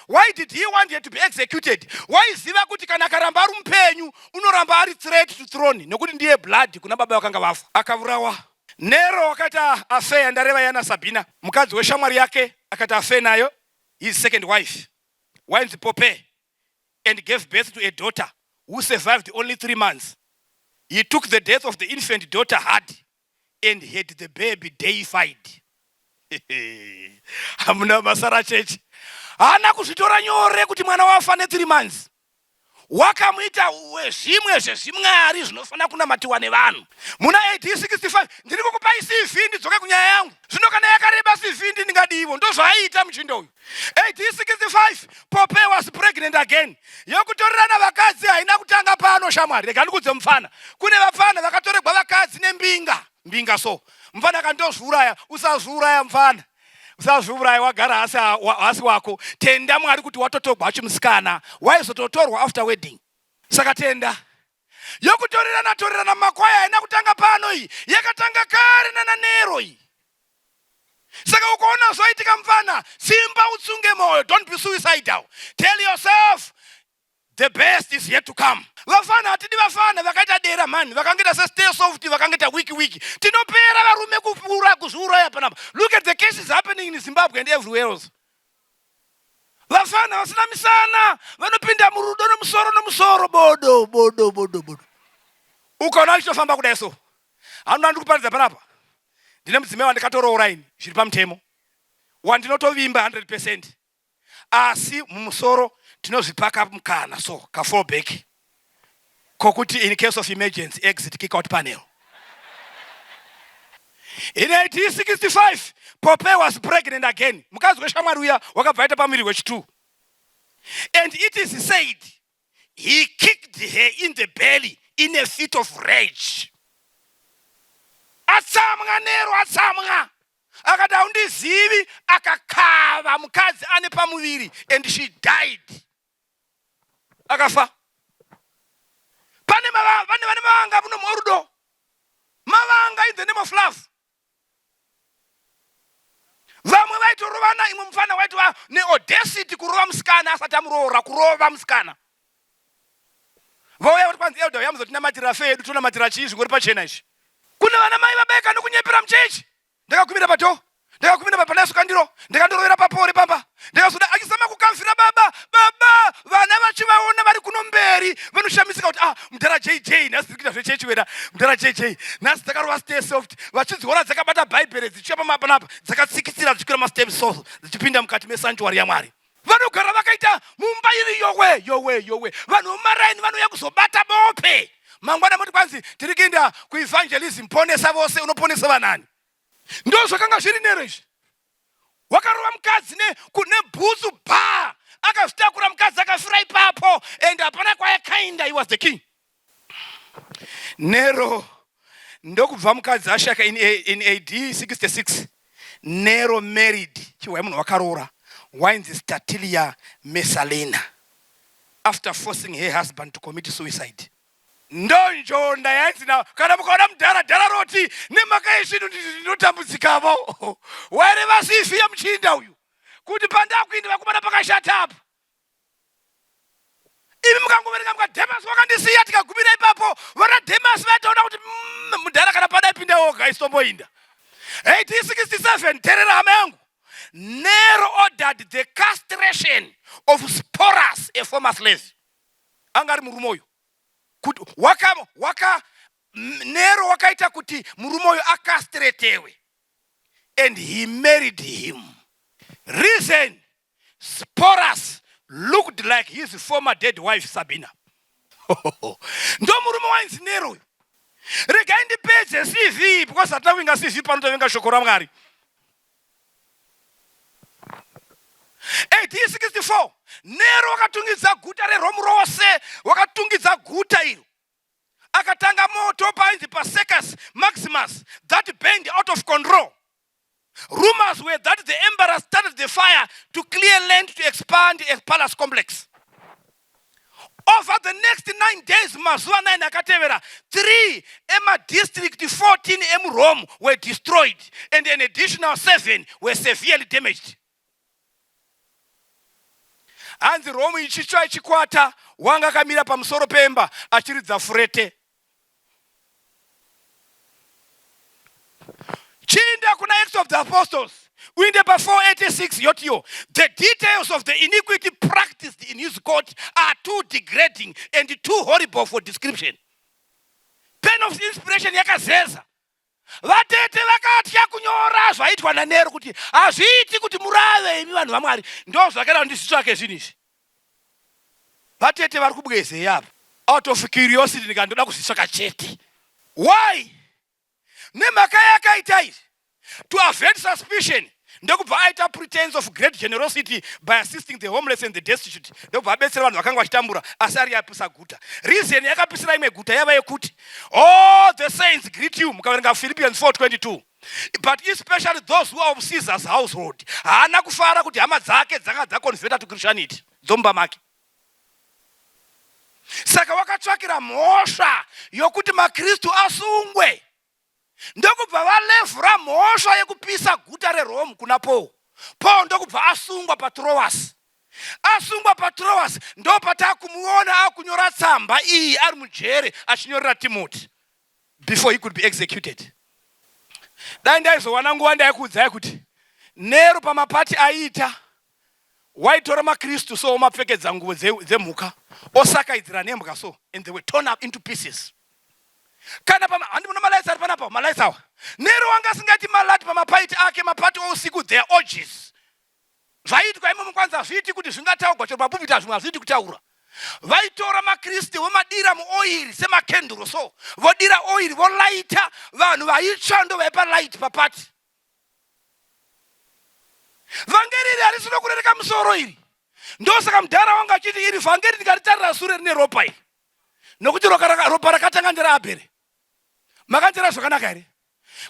why did he want her to be executed? Waiziva kuti kana akaramba ari mupenyu unoramba ari threat to throne, nekuti ndiye blood kuna baba vakanga vafa. Akavurawa. Nero akaita affair, ndareva yana Sabina, mukadzi weshamwari yake, akaita affair nayo, his second wife wainzi Pope, and gave birth to a daughter who survived only 3 months. He took the death of the infant daughter hard and had the baby deified. Hamuna basa rachechi. Haana kuzvitora nyore kuti mwana wafa ne3 months. Wakamuita wezvimwe zvezvimwari zvinofanira kunamatiwa nevanhu. Muna AD 65 ndiri kukupai CV ndidzoke kunyaya yangu. Zvino kana yakareba CV ndingadiivo, ndozvaaiita muchindo uyu. AD 65 Pope was pregnant again. Yokutorerana vakadzi haina kutanga pano shamwari. Rega ndikudze mufana. Kune vapfana vakatoregwa vakadzi nembinga. Mbinga so. Mufana akandozviuraya. Usazviuraya mufana. Usazviuraya, wagara hasi wako. Tenda Mwari kuti watotogwa achimusikana. Waizototorwa after wedding. Saka tenda. Yokutorerana torerana makwai haina kutanga pano iyi. Yakatanga kare nana Nero iyi. Saka ukaona zvoitika mfana, simba utsunge moyo, don't be suicidal. Tell yourself the best is yet to come. Vafana hatidi vafana vakaita dera mani, vakangoita sestay soft, vakangoita wiki wiki. Tinopera varume kupura kuzviuraya panapa. Look at the cases happening in Zimbabwe and everywhere else. Vafana vasina misana vanopinda murudo nomusoro nomusoro, bodo bodo bodo bodo. Ukaona vachitofamba kudai so, hanoda ndikuparidza panapa. Ndine mudzimai wandikatoroora ini zviri pamutemo, wandinotovimba 100%, asi mumusoro tinozvipaka mukana so ka fallback kokuti in case of emergency exit kick out panel. In 1865 Pope was pregnant again. Mukadzi weshamwari uya wakabva aita pamuviri wechitu, and it is said he kicked her in the belly in a fit of rage. Atsamwa Nero, atsamwa, akati haundizivi, akakava mukadzi ane pamuviri and she died. Akafa. Pane vane vane mavanga muno murudo, mavanga in the name of love. Vamwe vaitorovana, imwe mufana waitova neaudacity kurova musikana asati amuroora, kurova musikana. Vauya kuti kwanzi elder yamuzotinamatira fe yedu, tonamatira chii zvingori pachena izvi. Kune vana mai vabaika nokunyepera muchechi. Ndakagumira pato, ndakagumira pandaisuka ndiro, ndakandorovera papore pamba, ndakazoda achizama kukamvira baba. Baba vana vachivaona vari kuno mberi vanoshamisika kuti ah, mudhara JJ nhasi tiri kuita zvechechi wena. Mudhara mudhara JJ nhasi dzakarova stay soft vachidziona dzakabata bhaibheri dzichiuya pamapanapa dzakatsikitsira dzichikwira masteps so dzichipinda mukati mesanctuary yamwari. Vanogara vakaita mumba iri yowe yowe yowe. Vanhu vemumaraini vanouya kuzobata bope. Mangwana moti kwanzi tiri kuenda kuevangelism, ponesa vose, unoponesa vanani? Ndozvakanga zviri Nero izvi. Wakarova mukadzi nebhutsu ne bha akazvitakura mukadzi akafira ipapo and hapana kwayakainda he was the king. Nero ndokubva mukadzi ashaka in, in AD 66 Nero married chihwai munhu wakaroora wainzi Statilia Messalina after forcing her husband to commit suicide. Ndonjonda yainzi na kana mukaona mudhara dhara roti nemhaka yezvinhu ndinotambudzikavo waireva sifi yemuchinda uyu kuti pandakuinda vakomana pakashata apa imi mukangoverenga muka Demasi wakandisiya tikagumira ipapo vana Demasi vaitoona kuti mm, mudhara kana padai pinda woga isomboinda 1867 terera hama yangu Nero ordered the castration of Sporus a former slave anga ari murume uyu kuti waka, waka Nero wakaita kuti murume uyu akastretewe and he married him reason Sporus looked like his former dead wife Sabina. Ndomurume wainzi Nero uyu. Regai ndipedze CV because hatina kuvinga CV pano tavinga shoko raMwari. AD 64 Nero wakatungidza guta reRome rose, wakatungidza guta iro akatanga moto painzi paCircus Maximus that burned out of control. Rumors were that the emperor started the fire to clear land to expand a palace complex. Over the next nine days, mazuva 9 akatevera, three emadistrict 14 emuRome were destroyed and an additional seven were severely damaged. Hanzi Rome ichitsva ichikwata, wanga akamira pamusoro pemba achiridza furete. Chiinda kuna Acts of the Apostles uinde pa 486 yotiyo the details of the iniquity practiced in his court are too degrading and too horrible for description. Pen of inspiration yakazeza. Vatete vakatya kunyora zvaitwa naNero kuti hazviiti kuti murave imi vanhu vaMwari. Ndozvakaita kuti ndizvitsvake zvinhu izvi. Vatete vari kubwezei apa? Out of curiosity ndikati ndoda kuzvitsvaka chete. Why? Nemhaka yakaita izvi to avert suspicion ndokubva aita pretense of great generosity by assisting the homeless and the destitute ndokubva abetsera vanhu vakanga vachitambura asi ari apisa guta reason yakapisira imwe guta yava yekuti all the saints greet you mukaverenga Philippians 4:22 but especially those who are of Caesar's household haana kufara kuti hama dzake dzanga dzaconverta to Christianity dzomba make saka wakatsvakira mhosva yokuti makristu asungwe ndokubva valevhura mhosva yekupisa guta reRome kuna Paul. Paul ndokubva asungwa paTroas. Asungwa paTroas ndopatakumuona akunyora tsamba iyi ari mujere achinyorera Timothy before he could be executed. Dai ndaizowana nguva ndaikuudzai kuti Nero pamapati aiita waitora maKristu so omapfekedza nguvo dzemhuka osakaidzira nembwa so and they were torn up into pieces. Kana pama handi muna malights ari panapa malights awa. Nero wanga asingaiti malati pamapaiti ake mapati ousiku their orgies. Zvaiitwa imomo kwanzi hazviiti kuti zvingataugwa chero papupita zvimwe hazviiti kutaura. Vaitora maKristu vomadira muoiri semakenduro so vodira oiri volaita vanhu vaitsva ndovaipa light papati. Vhangeri iri harisi rokurereka musoro iri. Ndosaka mudhara wangu achiti iri vhangeri ndikaritarira sure rine ropa iri. Nokuti ropa rakatanga nderaAbheri. Makanzera zvakanaka here?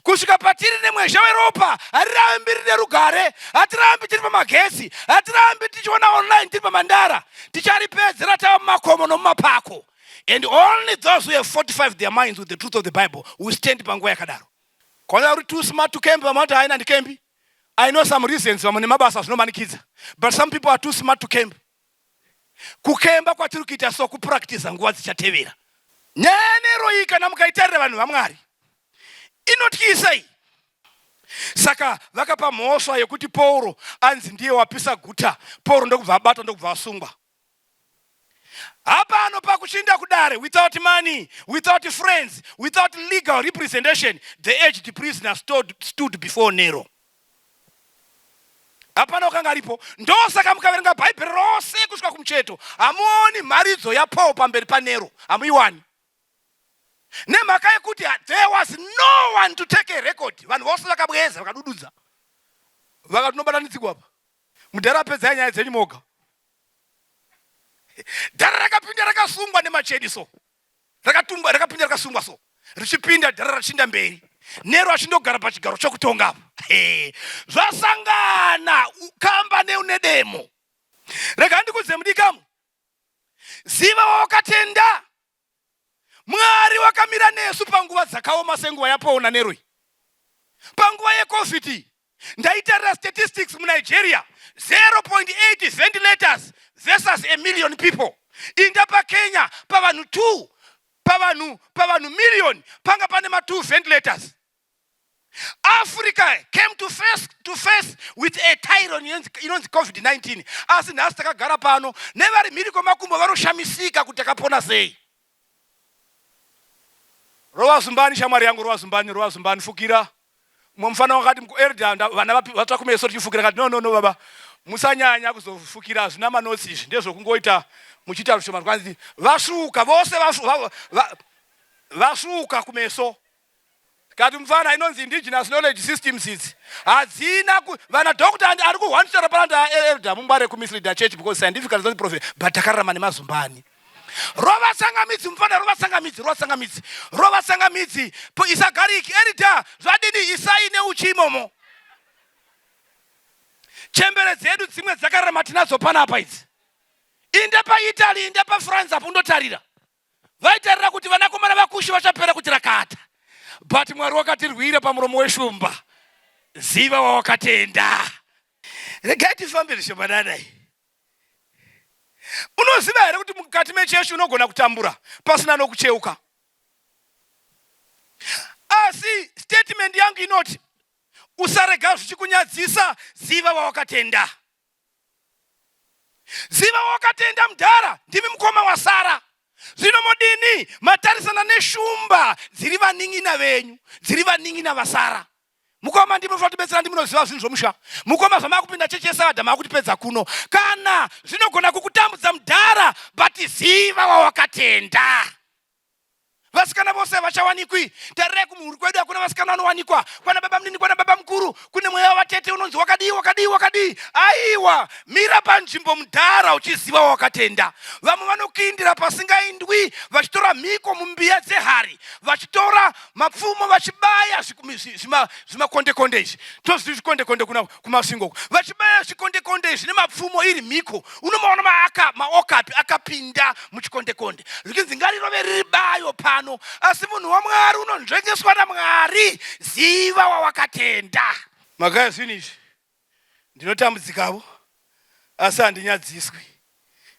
Kusvika patiri nemwezha weropa harirambi rine rugare, hatirambi tiri pamagetsi, hatirambi tichiona online tiri pamandara. Ticharipedzera tava mumakomo nomumapako. And only those who have fortified their minds with the truth of the Bible will stand panguva yakadaro. Kwana uri too smart to camp vamwe vati haina ndikembi. I know some reasons vamwe nemabasa zvinomanikidza. But some people are too smart to camp. Kukemba kwatiri kuita so kupractiza nguva dzichatevera. Nyaya yaNero iyi kana mukaitarira vanhu vaMwari inotyisa iyi. Saka vakapa mhosva yekuti Pauro anzi ndiye wapisa guta. Pauro ndokubva abatwa ndokubva asungwa. Hapano pakuchinda kudare without money, without friends, without legal representation, the aged prisoner stood before Nero. Hapana wakanga aripo. Ndosaka mukaverenga Bhaibheri rose kusvika kumucheto, hamuoni mharidzo yaPaul pamberi paNero, hamuiwani. Nemhaka yekuti there was no one to take a record. Vanhu vose vakabweza vakadududza. Vakati unobatanidzigwa apa. Mudhara pedzai nyaya dzenyu moga. Dhara rakapinda rakasungwa nemacheni so. Rakatumba rakapinda rakasungwa so. Richipinda dhara rachinda mberi. Nero achindogara pachigaro chokutonga apa. Zvasangana kamba neunedemo. Rega ndikudze mudikamu. Ziva wawakatenda. Mwari wakamira nesu panguva dzakaoma senguva yaPaul naNero iyi. Panguva yeCovid ndaitarira statistics muNigeria 0.8 ventilators versus a million people. Inda paKenya pavanhu 2 pavanhu pavanhu million panga pane ma 2 ventilators. Africa came to face with a tyranny inonzi COVID-19, asi nhasi takagara pano nevari mhiri kwemakumbo vanoshamisika kuti takapona sei. Rova zumbani, shamwari yangu, rova zumbani, rova zumbani, fukira. Mumwe mufana wakati, "Elder, vana vatsva kumeso tichifukira." Kati, "No, no, no, baba, musanyanya kuzofukira, hazvina manotsi izvi, ndezvokungoita muchiita zvishoma." Kwanzi vasvuka vose, vasvuka kumeso. Kati, "Mufana, inonzi indigenous knowledge systems idzi hadzina vana doctor ari kuhwanisara pananda. Elder, mungware kumisleader church because scientifically not proven, but takararama nemazumbani. Rova tsangamidzi, mufana, rova tsangamidzi, rova tsangamidzi, rova tsangamidzi, isagariki. Elder, zvadini? Isai neuchi imomo." Chembere dzedu dzimwe dzakararama tinadzo panapa idzi. Inde paItaly, inde paFrance apo, undotarira. Vaitarira kuti vanakomana vaKushi vachapera kuti rakata, but Mwari wakatirwira pamuromo weshumba. Ziva wawakatenda. Regai tifambe zvishomananai. Unoziva here kuti mukati mechechi unogona kutambura pasina nokucheuka? Asi statement yangu inoti usarega zvichikunyadzisa. Ziva wawakatenda, ziva wawakatenda. Mudhara, ndimi mukoma wasara. Zvino modini matarisana neshumba dziri vanin'ina venyu, dziri vanin'ina vasara? Mukoma, ndinofanira kutibetsera, ndimunoziva zvinhu zvomusha. Mukoma, zvamakupinda chechi yeSavadha, makutipedza kuno. Kana zvinogona kukutambudza, mudhara, but ziva wawakatenda. Vasikana vose vachawanikwi. Tarirai kumhuri kwedu, hakuna vasikana vanowanikwa kwana baba munini, kwana baba mukuru, kune mweya wavatete unonzi wakadii, wakadii, wakadii. Aiwa, mira panzvimbo, mudhara, uchiziva wakatenda. Vamwe vanokindira pasingaindwi, vachitora mhiko mumbiya dzehari, vachitora mapfumo, vachibaya zvimakondekonde izvi. Tozvii zvikondekonde kuna kuMasvingo, vachibaya zvikondekonde izvi nemapfumo, iri mhiko. Unomaona maokapi akapinda muchikondekonde, zvichinzi ngarirove riri bayo pano. Asi munhu waMwari unonzvengeswa naMwari. Ziva wawakatenda. Makaya zvinhu izvi, ndinotambudzikavo, asi handinyadziswi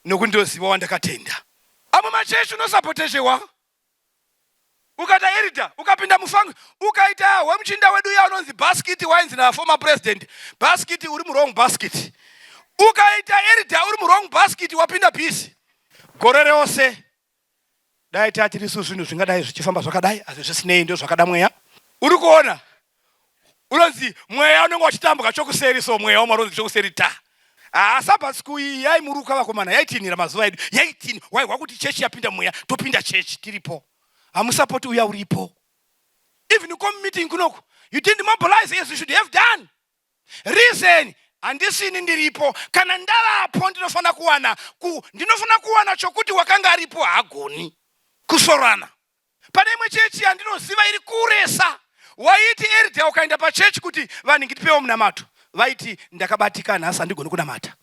nokuti ndoziva wandakatenda. Amwe machechi unosapotezhewa. Ukaita elder, ukapinda mufangi, ukaita wemuchinda wedu uya unonzi basket, wainzi naformer president basket, uri muwrong basket. Ukaita elder uri muwrong basket, wapinda busy gore rose. Dai tatirisu, zvinhu zvingadai zvichifamba zvakadai, asi zvisinei, ndo zvakada mweya. Uri kuona unonzi mweya unenge uchitambwa chokuseri, so mweya wamwari unonzi chokuseri ta. Haa, Sabbath school iyi yaimuruka, vakomana, yaitinhira mazuva edu, yaitini. Waihwa kuti chechi yapinda mweya, topinda chechi tiripo. Hamusapoti uya uripo. Even com meeting kunoku, you didn't mobilize as you should have done. Reason, handisini ndiripo. Kana ndavapo, ndinofanira kuwana ndinofanira kuwana chokuti wakanga aripo haagoni kusorana. Pane imwe chechi yandinoziva iri kuresa, waiti elder ukaenda pachechi kuti vanhu ngitipewo munamato, vaiti, "Ndakabatika nhasi, handigoni kunamata."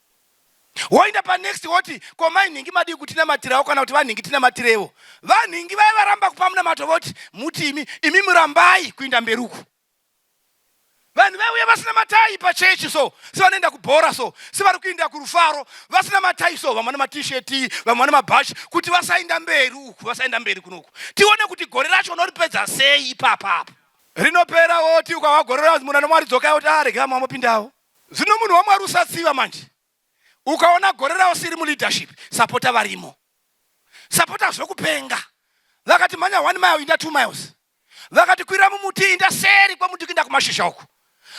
Woenda panext, woti, "Ko mainhingi madii kutinamatirawo?" Kana kuti, "Vanhingi tinamatirewo." Vanhingi vai varamba kupa munamato, voti, "Muti imi, imi murambai kuinda mberi uku." Vanhu vaiuya vasina matai pachechi, so sevanoenda kubhora, so sevari kuinda kurufaro, vasina matai, so vamwe vane matisheti, vamwe vane mabhachi, kuti vasainda mberi uku, vasainda mberi kunoku. Tione kuti gore racho unoripedza sei ipapapo. Rinopera, woti ukahwa gore ranzi munhu anoMwari dzokai, woti, "Arege vamwe vamopindawo." Zvino munhu waMwari usatsiva manje. Ukaona gore rausiri muleadership, sapota varimo. Sapota zvokupenga. Vakati mhanya 1 mile inda 2 miles. Vakati kwira mumuti inda seri kwemuti kuinda kumashizha uku.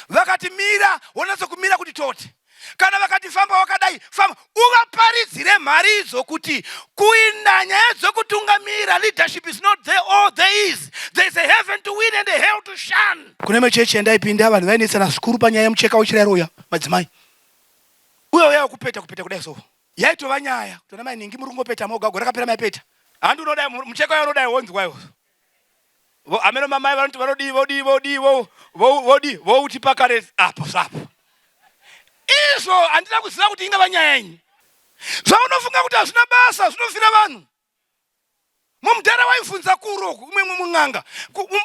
Vakati mira wonatso kumira kuti tote. Kana vakati famba wakadai famba uvaparidzire mharidzo kuti kuinda nyaya dzekutungamira leadership is not there all there is there is a heaven to win and a hell to shun. Kune imwe chechi yandaipinda vanhu vainetsana zvikuru panyaya yemucheka wechirayiro uya madzimai uya uya wekupeta kupeta kudai so yaitova nyaya kuti ana mai nhingi muri kungopeta moga gore rakapera maipeta handi unodai mucheka uya unodai wonzwa iwo ameno mamai vanoti vanodii vodii vodii vodii vouti pakare apo zvapo izvo handina kuziva kuti ingava nyaya yenyu zvaunofunga kuti hazvina basa zvinofira vanhu mumudhara waibvunza kuro uku umwe mun'anga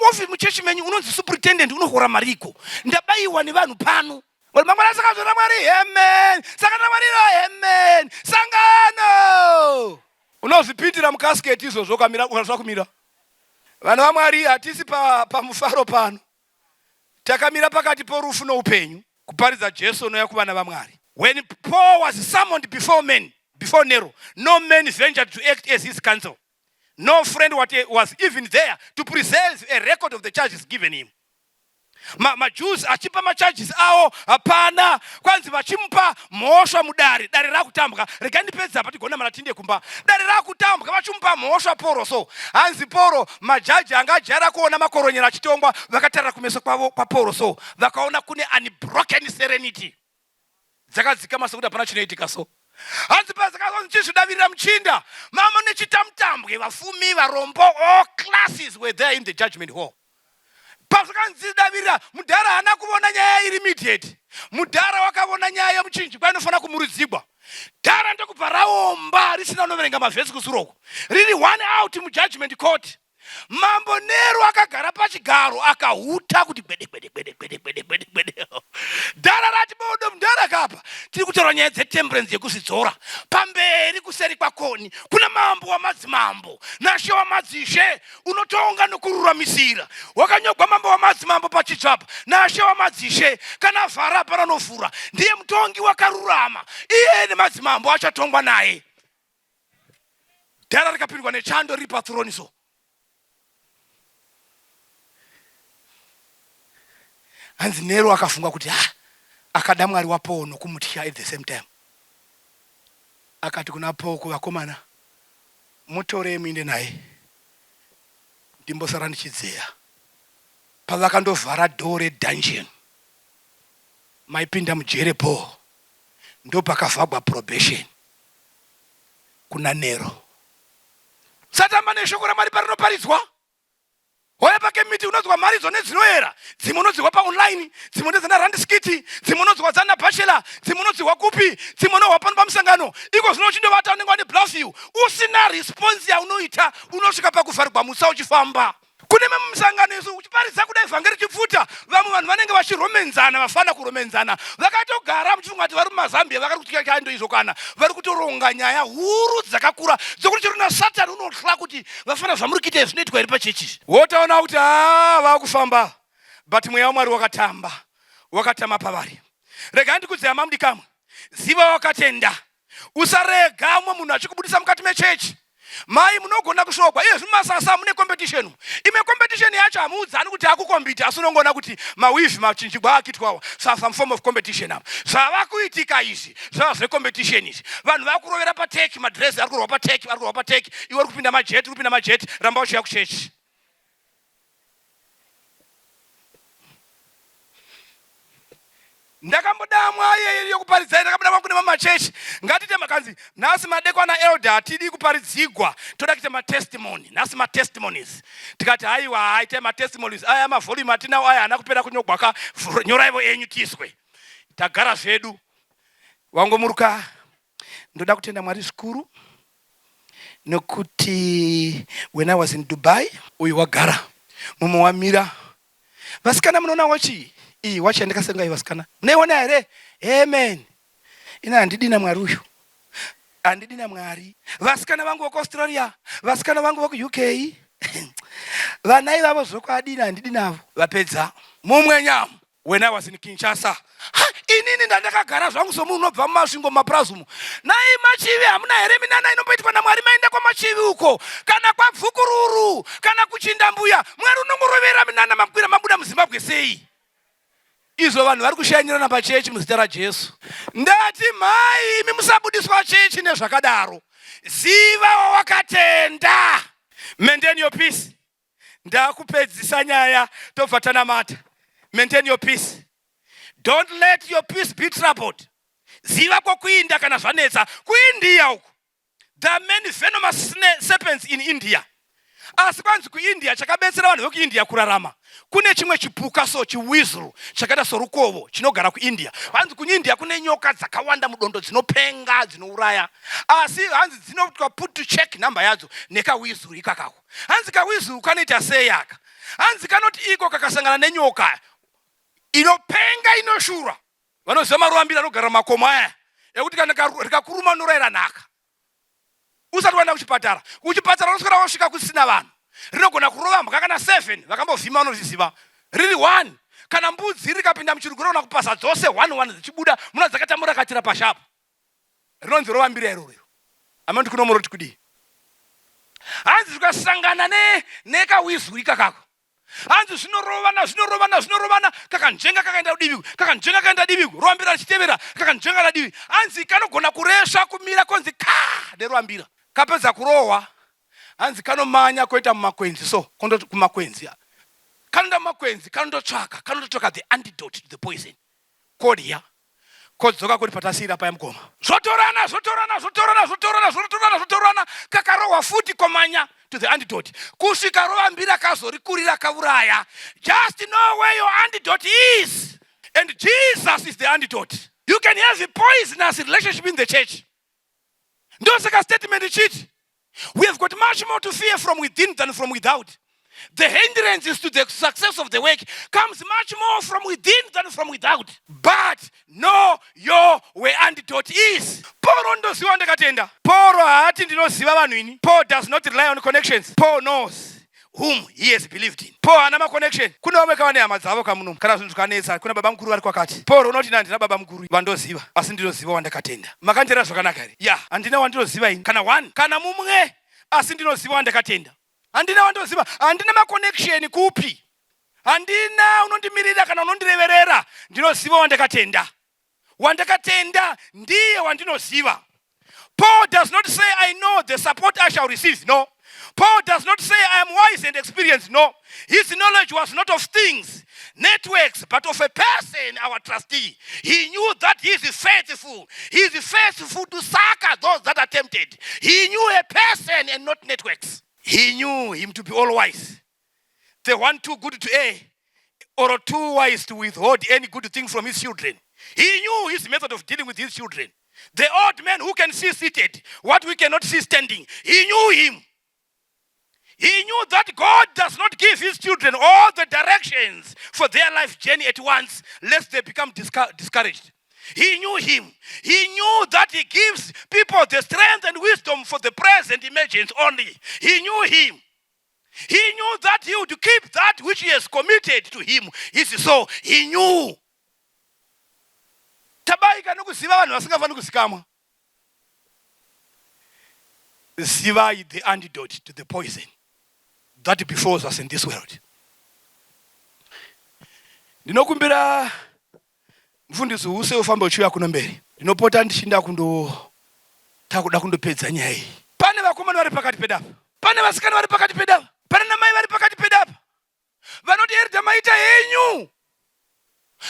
muofi muchechi menyu unonzi superintendent unohora mariko ndabayiwa nevanhu pano mangwana sangano ramwari amen sangano ramwari amen sangano unozvipindira mukasketi izvozvo ukamira ukasva kumira vana vamwari hatisi pamufaro pa pano takamira pakati porufu noupenyu kuparidza jesu unouya kuvana vamwari when paul was summoned before men before nero no man ventured to act as his counsel no friend was even there to preserve a record of the charges given him maJews ma achipa macharges awo hapana kwanzi vachimupa mhosva mudare dare rakutambwa rega ndipedza apa tigona mana tinde kumba dare rakutambwa vachimupa mhosva poro so hanzi poro majaji anga ajaira kuona makoronyera achitongwa vakatarira kumeso kwavo kwaporo so vakaona kune unbroken serenity dzakadzikama sekuti hapana chinoitika so hanzi pazakazonzi chizvidavirira muchinda mama nechitamutambwe vafumi varombo all classes were there in the judgment hall pazvakanzi davirira mudhara haana kuvona nyaya iri immediate mudhara wakavona nyaya yemuchinjikwa inofanira kumuridzigwa dhara ndokubva raomba risina unoverenga mavhesi kusuroko riri one out mujudgment court Mambo Nero akagara pachigaro akahuta kuti gwede gwede gwede gwede gwede gwede gwede. Dhara rati bodo mudhara kapa. Tiri kutaura nyaya dzetemperance yekuzvidzora. Pamberi kuseri kwakoni kuna mambo wamadzimambo nashe wamadzishe unotonga nokururamisira. Wakanyogwa mambo wamadzimambo pachitsvapa nashe wamadzishe kana avhara hapana anovhura. Ndiye mutongi wakarurama. Iye nemadzimambo achatongwa naye. Dhara rikapindwa nechando riri pathrone so. Hanzi Nero akafunga kuti ha akada Mwari waPaul nokumutya at the same time. Akati kuna Paul kuvakomana mutorei muinde naye ndimbosara ndichidzeya. Pavakandovhara door redungeon maipinda mujere Paul ndopakavhagwa probation. kuna Nero. Usatamba neshoko raMwari parinoparidzwa. Hoya pake miti unonzwa mharidzo nedzinoera, dzimwe unodzihwa paonline, dzimwe ndedzana Randskiti, dzimwe unodzihwa dzana Bachelor, dzimwe unodzihwa kupi, dzimwe unohwa pano pamusangano. Iko zvino uchindovata unenge wane bluff usina response yaunoita, unosvika pakuvharigwa mutsa uchifamba. Kune mamwe misangano isu uchiparidza kuda ivhangeri chipfuta, vamwe vanhu vanenge vachiromenzana, vafana kuromenzana, vakatogara muchifunga kuti vari mumazambia vakari kutya chando izvo kana vari kutoronga nyaya huru dzakakura dzokuti chero nasatani unohla kuti vafana zvamuri kuita izvi zvinoitwa here pachechi izvi. Wotoona kuti haa vakufamba but mweya waMwari wakatamba wakatama pavari. Regai ndikudze hama mudikamwa, ziva wakatenda Usarega umwe munhu achikubudisa mukati mechechi. Mai munogona kushogwa iye zvino masasa mune competition. Imwe competition yacho hamuudzani kuti akukombiti asi unongoona kuti maweave machinjigwa akitwawa so some form of competition apa. Zvava kuitika izvi zvava zvecompetition izvi. Vanhu vakurovera pateki madress ari kurwa pateki ari kurwa pateki iwe uri kupinda majeti uri kupinda majeti ramba uchiya kuchechi. Ndakambodamwa iye yokuparidzai ndakambodamwa kune mamwe machechi ngatiite makanzi nhasi madekwana elder hatidi kuparidzigwa toda kuita matestimony nhasi matestimonies tikati haiwa haitai matestimonies aya mavolume atinawo aya haana kupera kunyogwa ka nyoraivo enyu tiswe tagara zvedu wangomuruka ndoda kutenda mwari zvikuru nokuti when i was in dubai uyu wagara mumwe wamira vasikana munoona wachi iyi wachi yandakasenga iyi vasikana munoiona here amen ina handidi namwari uyu handidi namwari vasikana vangu vokuaustralia vasikana vangu vokuuk vana ivavo zvokwadi ina handidi navo vapedza mumwe nyamu. When I was in Kinshasa, ha, inini ndandakagara zvangu somunhu unobva muMasvingo mumapurazi umu. Nai Machivi hamuna here minana inomboitwa naMwari maenda kwaMachivi uko kana kwaBvukururu kana kuChindambuya Mwari unongorovera minana makwira mabuda muZimbabwe sei? Izvo vanhu vari kushanyirana pachechi muzita raJesu. Ndati mhai imi musabudiswa chechi nezvakadaro. Ziva wawakatenda. Maintain your peace. Ndakupedzisa nyaya tobva tanamata. Maintain your peace. Don't let your peace be troubled. Ziva kwokuinda kana zvanetsa. KuIndia uku. There are many venomous serpents in India. Asi kwanzi kuIndia chakabetsera vanhu vekuIndia kurarama. Kune chimwe chipuka so chiweasel chakaita sorukovo chinogara kuIndia. Hanzi kuIndia kune nyoka dzakawanda mudondo dzinopenga dzinouraya. Asi hanzi dzinoitwa put to check number yadzo nekaweasel ikakako. Hanzi kaweasel kanoita sei aka? Hanzi kanoti iko kakasangana nenyoka inopenga inoshura. Vanoziva maruambira anogara mumakomo aya ekuti kana rikakuruma unoraira nhaka usati waenda kuchipatara. Kuchipatara unoswera wasvika kusina vanhu. Rinogona kurova mhuka kana 7 vakambovhima vanozviziva. Riri 1 kana mbudzi rikapinda muchirugu rinogona kupasa dzose 1 1 dzichibuda muna dzakatamurakatira pashapu. Rinonzi rovambira iroro iro. Amandi kuno muroti kudii? Hanzi zvikasangana ne nekawizwi ikakako. Hanzi zvinorovana zvinorovana zvinorovana kakanzvenga kakaenda kudivi kakanzvenga kakaenda divi rovambira richitevera kakanzvenga radivi. Hanzi kanogona kuresva kumira konzi ka nerovambira. Kapedza kurohwa hanzi kanomanya koita mumakwenzi so kondoti kumakwenzi. Kanoenda mumakwenzi kanondotsvaka kanondotsvaka the antidote to the poison. Kodya kodzoka kuri patasiira paya mukoma. Zvotorana zvotorana zvotorana zvotorana zvotorana zvotorana kakarohwa futi komanya to the antidote kusvika rovambira kazorikurira kauraya. Just know where your antidote is and Jesus is the antidote. You can have a poisonous relationship in the church. Ndosaka statement ichiti we have got much more to fear from within than from without. The hindrances to the success of the work comes much more from within than from without. But know your where antidote is. Paul ndoziva ndakatenda. Paul haati ndinoziva vanhu ini. Paul does not rely on connections. Paul knows whom he has believed in. Paul haana maconnection. Kune vamwe kava nehama dzavo kamuno. Kana zvinhu zvikanetsa kuna baba mukuru vari kwakati. Paul unoti handina baba mukuru vandoziva asi ndinoziva wandakatenda. Makanditenda zvakanaka here? Ya, handina wandinoziva ini kana one kana mumwe asi ndinoziva wandakatenda. Handina wandoziva, handina maconnection kupi. Handina unondimirira kana unondireverera. Ndinoziva wandakatenda. Wandakatenda ndiye wandinoziva. Paul does not say I know the support I shall receive. No. Paul does not say I am wise and experienced. No. His knowledge was not of things, networks, but of a person, our trustee. He knew that he is faithful. He is faithful to succor those that are tempted. He knew a person and not networks. He knew him to be all wise. The one too good to err or too wise to withhold any good thing from his children. He knew his method of dealing with his children. The old man who can see seated what we cannot see standing. He knew him. He knew that God does not give his children all the directions for their life journey at once, lest they become discouraged. He knew him. He knew that he gives people the strength and wisdom for the present emergence only. He knew him. He knew that he would keep that which he has committed to him. His soul. He knew. Tabaika nokuziva vanhu vasingafaniri kuzikamwa. Zivai the antidote to the poison that befalls us in this world. Ndinokumbira mufundisi use ufambe uchiuya kuno mberi. Ndinopota ndichinda kundo takuda kundopedza nyaya iyi. Pane vakomana vari pakati pedapa. Pane vasikana vari pakati pedapa. Pane namai vari pakati pedapa. Vanoti Erida maita henyu.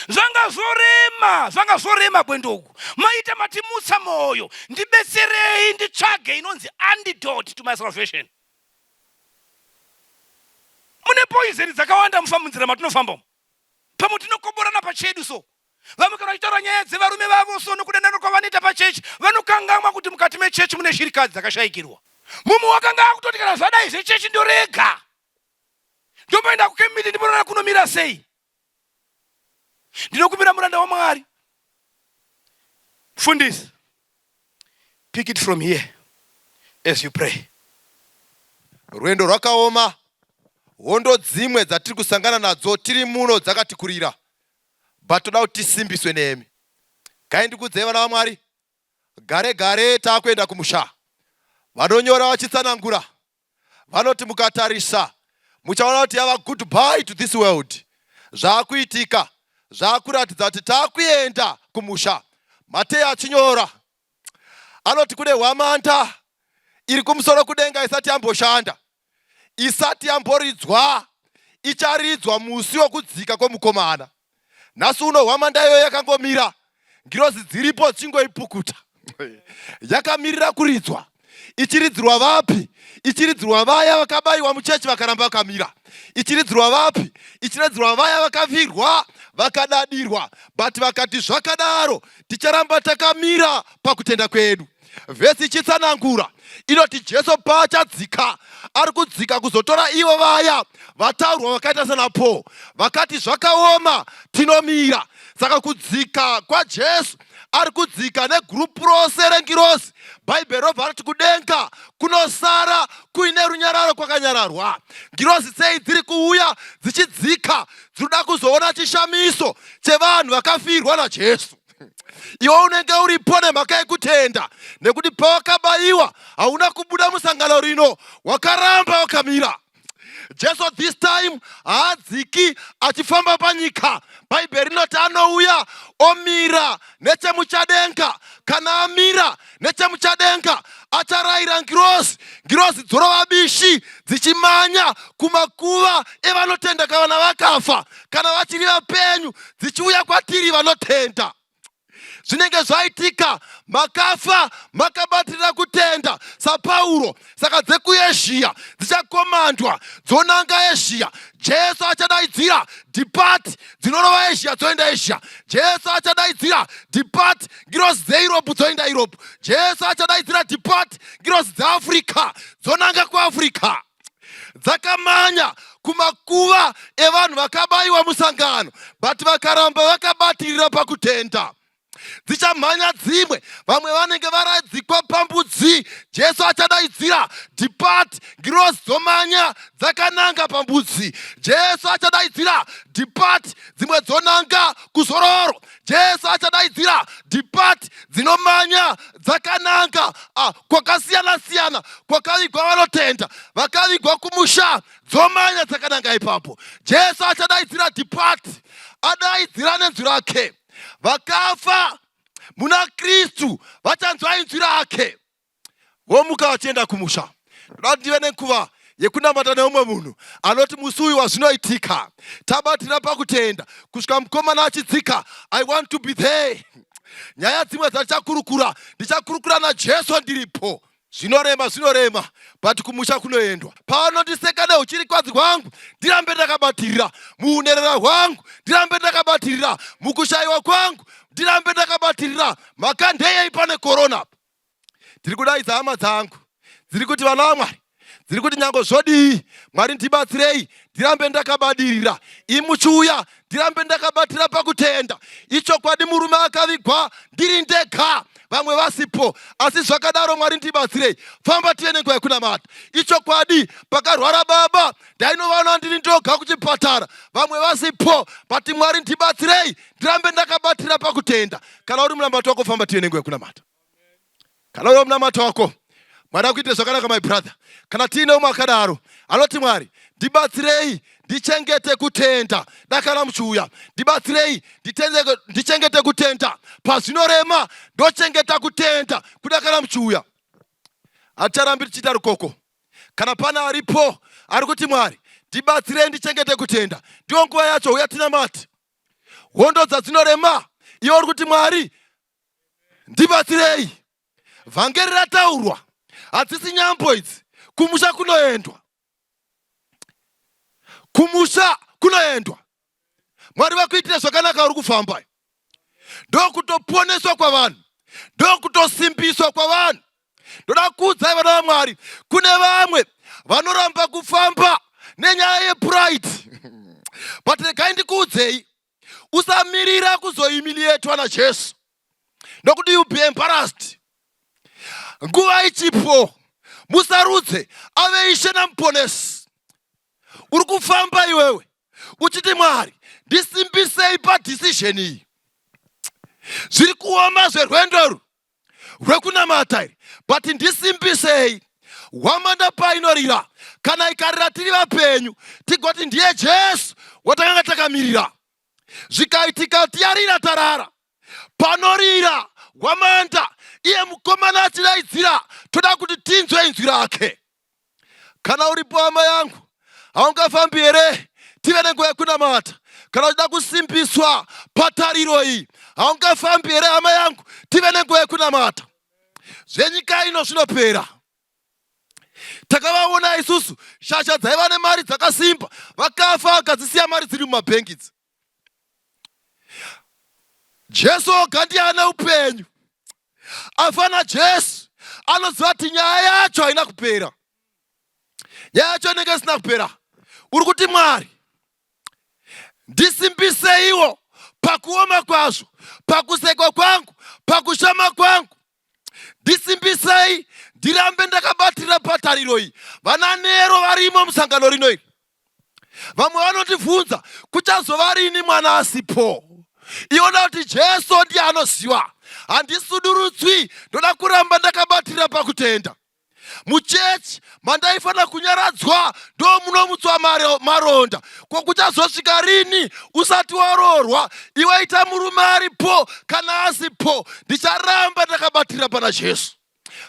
Zvanga zvorema, zvanga zvorema gwendo uku. Maita matimutsa moyo. Ndibetserei nditsvage inonzi antidote to my salvation. Mune poison dzakawanda mufa munzira matinofamba umu. Pamwe tinokoborana pachedu so. Vamwe kana vachitaura nyaya dzevarume vavo so nokudanana kwavanoita pachechi vanokangamwa kuti mukati mechechi mune shirikadzi dzakashayikirwa. Mumwe wakanga akutoti kana zvadai zvechechi ndorega. Ndomboenda kukemiti ndimboona kunomira sei. Ndinokumbira muranda waMwari. Mfundisi, pick it from here as you pray. Rwendo rwakaoma. Hondo dzimwe dzatiri kusangana nadzo tiri muno dzakatikurira. But toda kuti tisimbiswe nemi. Gai ndikudzei vana vaMwari, gare gare taakuenda kumusha. Vanonyora vachitsanangura vanoti mukatarisa muchaona kuti yava goodbye to this world. Zvaakuitika zvaakuratidza kuti taakuenda kumusha. Mateyu achinyora anoti kune hwamanda iri kumusoro kudenga isati yamboshanda isati yamboridzwa icharidzwa musi wekudzika kwemukomana. Nhasi uno hwamanda iyoyo yakangomira, ngirozi dziripo dzichingoipukuta yakamirira kuridzwa. Ichiridzirwa vapi? Ichiridzirwa vaya vakabayiwa muchechi vakaramba vakamira. Ichiridzirwa vapi? Ichiridzirwa vaya vakafirwa vakadadirwa, but vakati zvakadaro ticharamba takamira pakutenda kwedu. Vhesi ichitsanangura inoti Jesu paachadzika ari kudzika kuzotora ivo vaya vataurwa vakaita sana Paul vakati zvakaoma tinomira. Saka kudzika kwaJesu ari kudzika negurupu rose rengirozi. Bhaibheri robva rati kudenga kunosara kuine runyararo kwakanyararwa. Ngirozi sei dziri kuuya dzichidzika dziri kuda kuzoona chishamiso chevanhu vakafirwa naJesu. Iwe unenge uripo nemhaka yekutenda, nekuti pawakabayiwa hauna kubuda musangano rino, wakaramba wakamira. Jesu this time haadziki achifamba panyika. Bhaibheri rinoti anouya omira nechemuchadenga. Kana amira nechemuchadenga acharayira ngirozi, ngirozi dzorova bishi dzichimanya kumakuva evanotenda kana vakafa, kana vachiri vapenyu dzichiuya kwatiri vanotenda. Zvinenge zvaitika, makafa makabatirira kutenda saPauro. Saka dzekuEzhiya dzichakomandwa dzonanga Ezhiya. Jesu achadaidzira depart, dzinorova Ezhiya dzoenda Ezhiya. Jesu achadaidzira depart, ngirozi dzeEurope dzoenda Europe. Jesu achadaidzira depart, ngirozi dzeAfrica dzonanga kuAfrica. Dzakamanya kumakuva evanhu vakabayiwa musangano but vakaramba vakabatirira pakutenda. Dzichamhanya dzimwe, vamwe vanenge varadzikwa pambudzi. Jesu achadaidzira depart, ngirozi dzomanya dzakananga pambudzi. Jesu achadaidzira depart, dzimwe dzonanga kuzororo. Jesu achadaidzira depart, dzinomanya dzakananga kwakasiyana siyana kwakavigwa vanotenda, vakavigwa kumusha dzomanya dzakananga ipapo. Jesu achadaidzira depart, adaidzira nenzwi rake. Vakafa muna Kristu vachanzwa inzwi rake, vomuka vachienda kumusha. Ndoda kuti ndive nenguva yekunamata neumwe munhu anoti musi uyu wazvinoitika tabatira pakutenda kusvika mukomana achidzika. I want to be there. Nyaya dzimwe dzatichakurukura, ndichakurukura naJesu ndiripo. Zvinorema, zvinorema, but kumusha kunoendwa. Paanondiseka neuchirikwadzi hwangu, ndirambe ndakabatirira. Muunerera hwangu, ndirambe ndakabatirira. Mukushayiwa kwangu, ndirambe ndakabatirira. Mhaka ndeyei pane korona? Tiri kudaidza hama dzangu dziri kuti vana vaMwari, dziri kuti nyange zvodii, Mwari ndibatsirei ndirambe ndakabadirira. Imuchiuya ndirambe ndakabatira pakutenda. Ichokwadi murume akavigwa ndiri ndega, vamwe vasipo, asi zvakadaro Mwari ndibatsirei. Famba tive nenguva yekunamata. Ichokwadi pakarwara baba ndainovaona ndiri ndoga kuchipatara, vamwe vasipo, but Mwari ndibatsirei ndirambe ndakabatira pakutenda. Kana uri munamato wako, famba tive nenguva yekunamata. Kana uri munamato wako, Mwari akuitire zvakanaka my brother. Kana tiine umwe akadaro anoti Mwari ndibatsirei ndichengete kutenda dakara muchiuya, ndibatsirei ndichengete kutenda pazvinorema, ndochengeta kutenda kudakara muchiuya. Haticharambi tichiita rukoko. Kana pane aripo ari kuti Mwari ndibatsirei ndichengete kutenda, ndiyo nguva yacho, uya tinamate. Hondo dzadzinorema, iwe uri kuti Mwari ndibatsirei. Vhangeri rataurwa, hadzisi nyambo idzi. Kumusha kunoendwa, kumusha kunoendwa. Mwari vakuitire zvakanaka, uri kufamba. Ndokutoponeswa kwavanhu, ndokutosimbiswa kwavanhu. Ndoda kuudzai vana vaMwari, kune vamwe vanoramba kufamba nenyaya yepride, but regai ndikuudzei, usamirira kuzohumiliatwa naJesu, nokuti you be embarrassed. Nguva ichipo, musarudze ave Ishe naMuponesi. Uri kufamba iwewe, Uchiti Mwari, ndisimbisei padecision iyi. Zviri kuoma zverwendo urwu rwekunamata iri, but ndisimbisei. Hwamanda painorira, kana ikarira tiri vapenyu, tigoti ndiye Jesu watakanga takamirira. Zvikaitika tiyarira tarara, panorira hwamanda iye mukomana achidaidzira, toda kuti tinzwe inzwi rake. Kana uripo hama yangu, haungafambi here tive nenguva yekunamata? Kana uchida kusimbiswa patariro iyi, haungafambi here hama yangu tive nenguva yekunamata? Zvenyika ino zvinopera. Takavaona isusu shasha dzaiva nemari dzakasimba, vakafa vakadzisiya mari dziri mumabhengi idzi. Jesu oga ndiye ane upenyu. Afana Jesu anoziva kuti nyaya yacho haina kupera. Nyaya yacho inenge isina kupera. Uri kuti Mwari ndisimbiseiwo pakuoma kwazvo, pakusekwa kwangu, pakushama kwangu, ndisimbisei ndirambe ndakabatirira patariro iyi. Vana Nero varimo musangano rino iri. Vamwe vanotibvunza kuchazova rini mwana asipo. Iona kuti Jesu ndiye anoziva. Handisudurutswi, ndoda kuramba ndakabatirira pakutenda. Muchechi mandaifanira kunyaradzwa ndo munomutswa maronda. Ko kuchazosvika rini usati waroorwa? Iwe ita murume aripo kana asipo, ndicharamba ndakabatirira pana Jesu.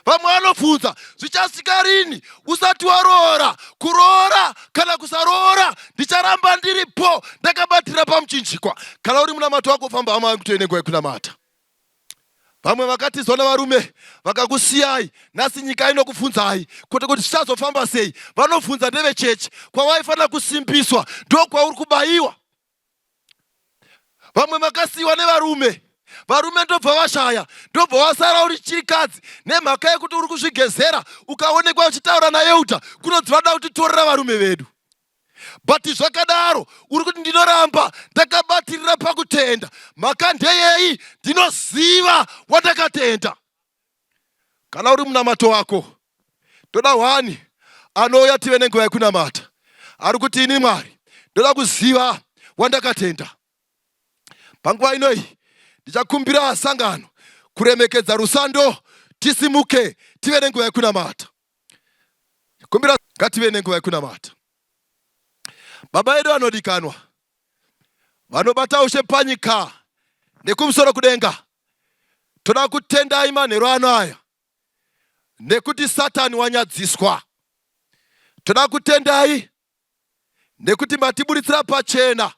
Vamwe vanobvunza zvichasvika rini usati waroora? Kuroora kana kusaroora, ndicharamba ndiripo ndakabatira pamuchinjikwa. Kana uri munamato wako, famba hama yangu, toine nguva yekunamata. Vamwe vakatizwa navarume vakakusiyai, nhasi nyika inokubvunzai kwete kuti zvichazofamba sei. Vanobvunza ndevechechi, kwawaifanira kusimbiswa ndokwauri kubayiwa. Vamwe makasiyiwa nevarume, varume ndobva vashaya, ndobva wasara uri chirikadzi nemhaka yekuti uri kuzvigezera. Ukaonekwa uchitaura naEuta kunonzi vanoda kutitorera varume vedu. But zvakadaro uri kuti ndinoramba ndakabatirira pakutenda. Mhaka ndeyei? Ndinoziva wandakatenda. Kana uri munamato wako, ndoda hwani anouya tive nenguva yekunamata. Ari kuti ini Mwari ndoda kuziva wandakatenda. Panguva inoyi ndichakumbira sangano kuremekedza rusando, tisimuke tive nenguva yekunamata. Kumbira ngative nenguva yekunamata. Baba edu anodikanwa, vanobata ushe panyika nekumusoro kudenga, toda kutendai manheru ano aya nekuti Satani wanyadziswa. Toda kutendai nekuti matiburitsira pachena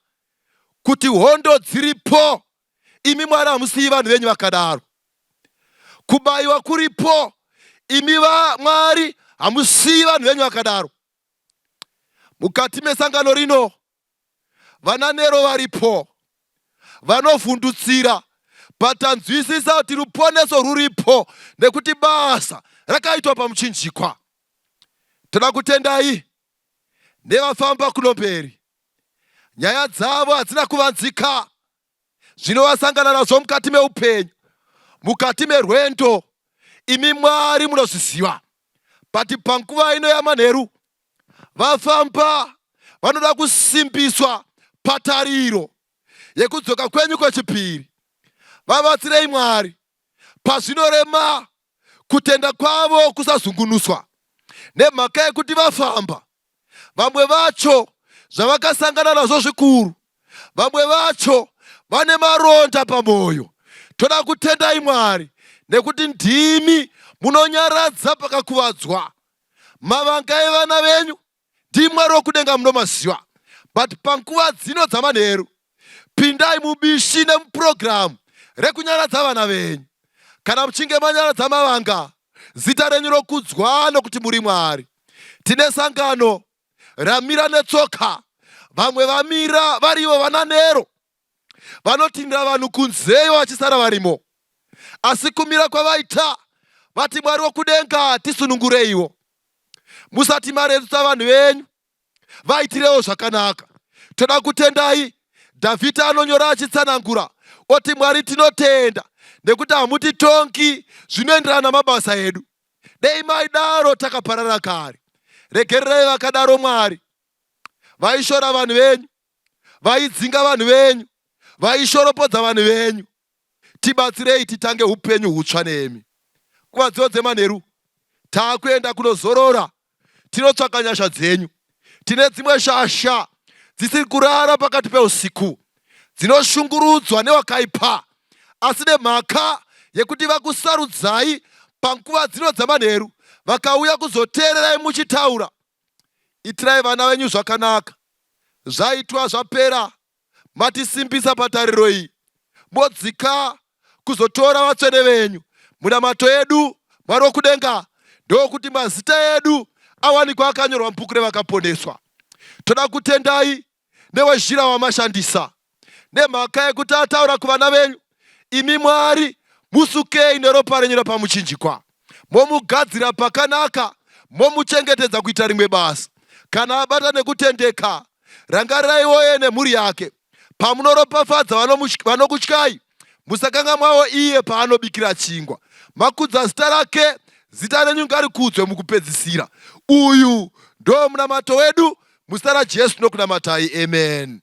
kuti hondo dziripo. Imi Mwari hamusiyi vanhu venyu vakadaro. Kubayiwa kuripo. Imi Mwari hamusiyi vanhu venyu vakadaro. Mukati mesangano rino vana Nero varipo vanovhundutsira, but tanzwisisa kuti ruponeso ruripo nekuti basa rakaitwa pamuchinjikwa. Toda kutendai nevafamba kuno mberi, nyaya dzavo hadzina kuvanzika, zvinovasangana nazvo mukati meupenyu, mukati merwendo, imi Mwari munozviziva. But panguva ino yamanheru vafamba vanoda kusimbiswa patariro yekudzoka kwenyu kwechipiri. Vabatsirei Mwari pazvinorema, kutenda kwavo kusazungunuswa nemhaka yekuti vafamba. Vamwe vacho zvavakasangana nazvo zvikuru, vamwe vacho vane maronda pamwoyo. Toda kutendai Mwari nekuti ndimi munonyaradza pakakuvadzwa. Mavanga evana venyu ndiMwari wokudenga munomaziva. But panguva dzino dzamanheru pindai mubishi nemupurogiramu rekunyaradza vana venyu. Kana muchinge manyaradza mavanga, zita renyu rokudzwa nokuti muri Mwari. Tine sangano ramira netsoka, vamwe vamira varivo vana Nero vanotindira vanhu kunzeyo vachisara varimo. Asi kumira kwavaita vati Mwari wokudenga tisunungureiwo, musati marerutsa vanhu venyu, vaitirewo zvakanaka. Toda kutendai. Dhavhidhi anonyora achitsanangura oti, Mwari tinotenda nekuti hamutitongi zvinoenderana namabasa edu. Dei maidaro takaparara kare. Regererai vakadaro Mwari, vaishora vanhu venyu. Vaidzinga vanhu venyu, vaishoropodza vanhu venyu. Tibatsirei titange upenyu hutsva nemi. Nguva dzino dzemanheru taakuenda kunozorora, tinotsvaka nyasha dzenyu. Tine dzimwe shasha dzisiri kurara pakati peusiku, dzinoshungurudzwa newakaipa, asi nemhaka yekuti vakusarudzai panguva dzino dzamanheru, vakauya kuzoteererai muchitaura. Itirai vana venyu zvakanaka. Zvaitwa zvapera. Matisimbisa patariro iyi. Modzika kuzotora vatsvene venyu. Munamato yedu, Mwari wokudenga, ndokuti mazita edu awanikwa akanyorwa mubhuku revakaponeswa. Toda kutendai newezhira wamashandisa nemhaka yekuti ataura kuvana venyu. Imi Mwari, musukei neropa renyu rapamuchinjikwa, momugadzira pakanaka, momuchengetedza kuita rimwe basa. Kana abata nekutendeka, rangariraiwo iye nemhuri yake. Pamunoropafadza vanokutyai, musakangamwawo iye paanobikira chingwa. Makudza zita rake, zita renyu ngarikudzwe mukupedzisira. Uyu ndo munamato wedu, muzita raJesu tinokunamatai, amen.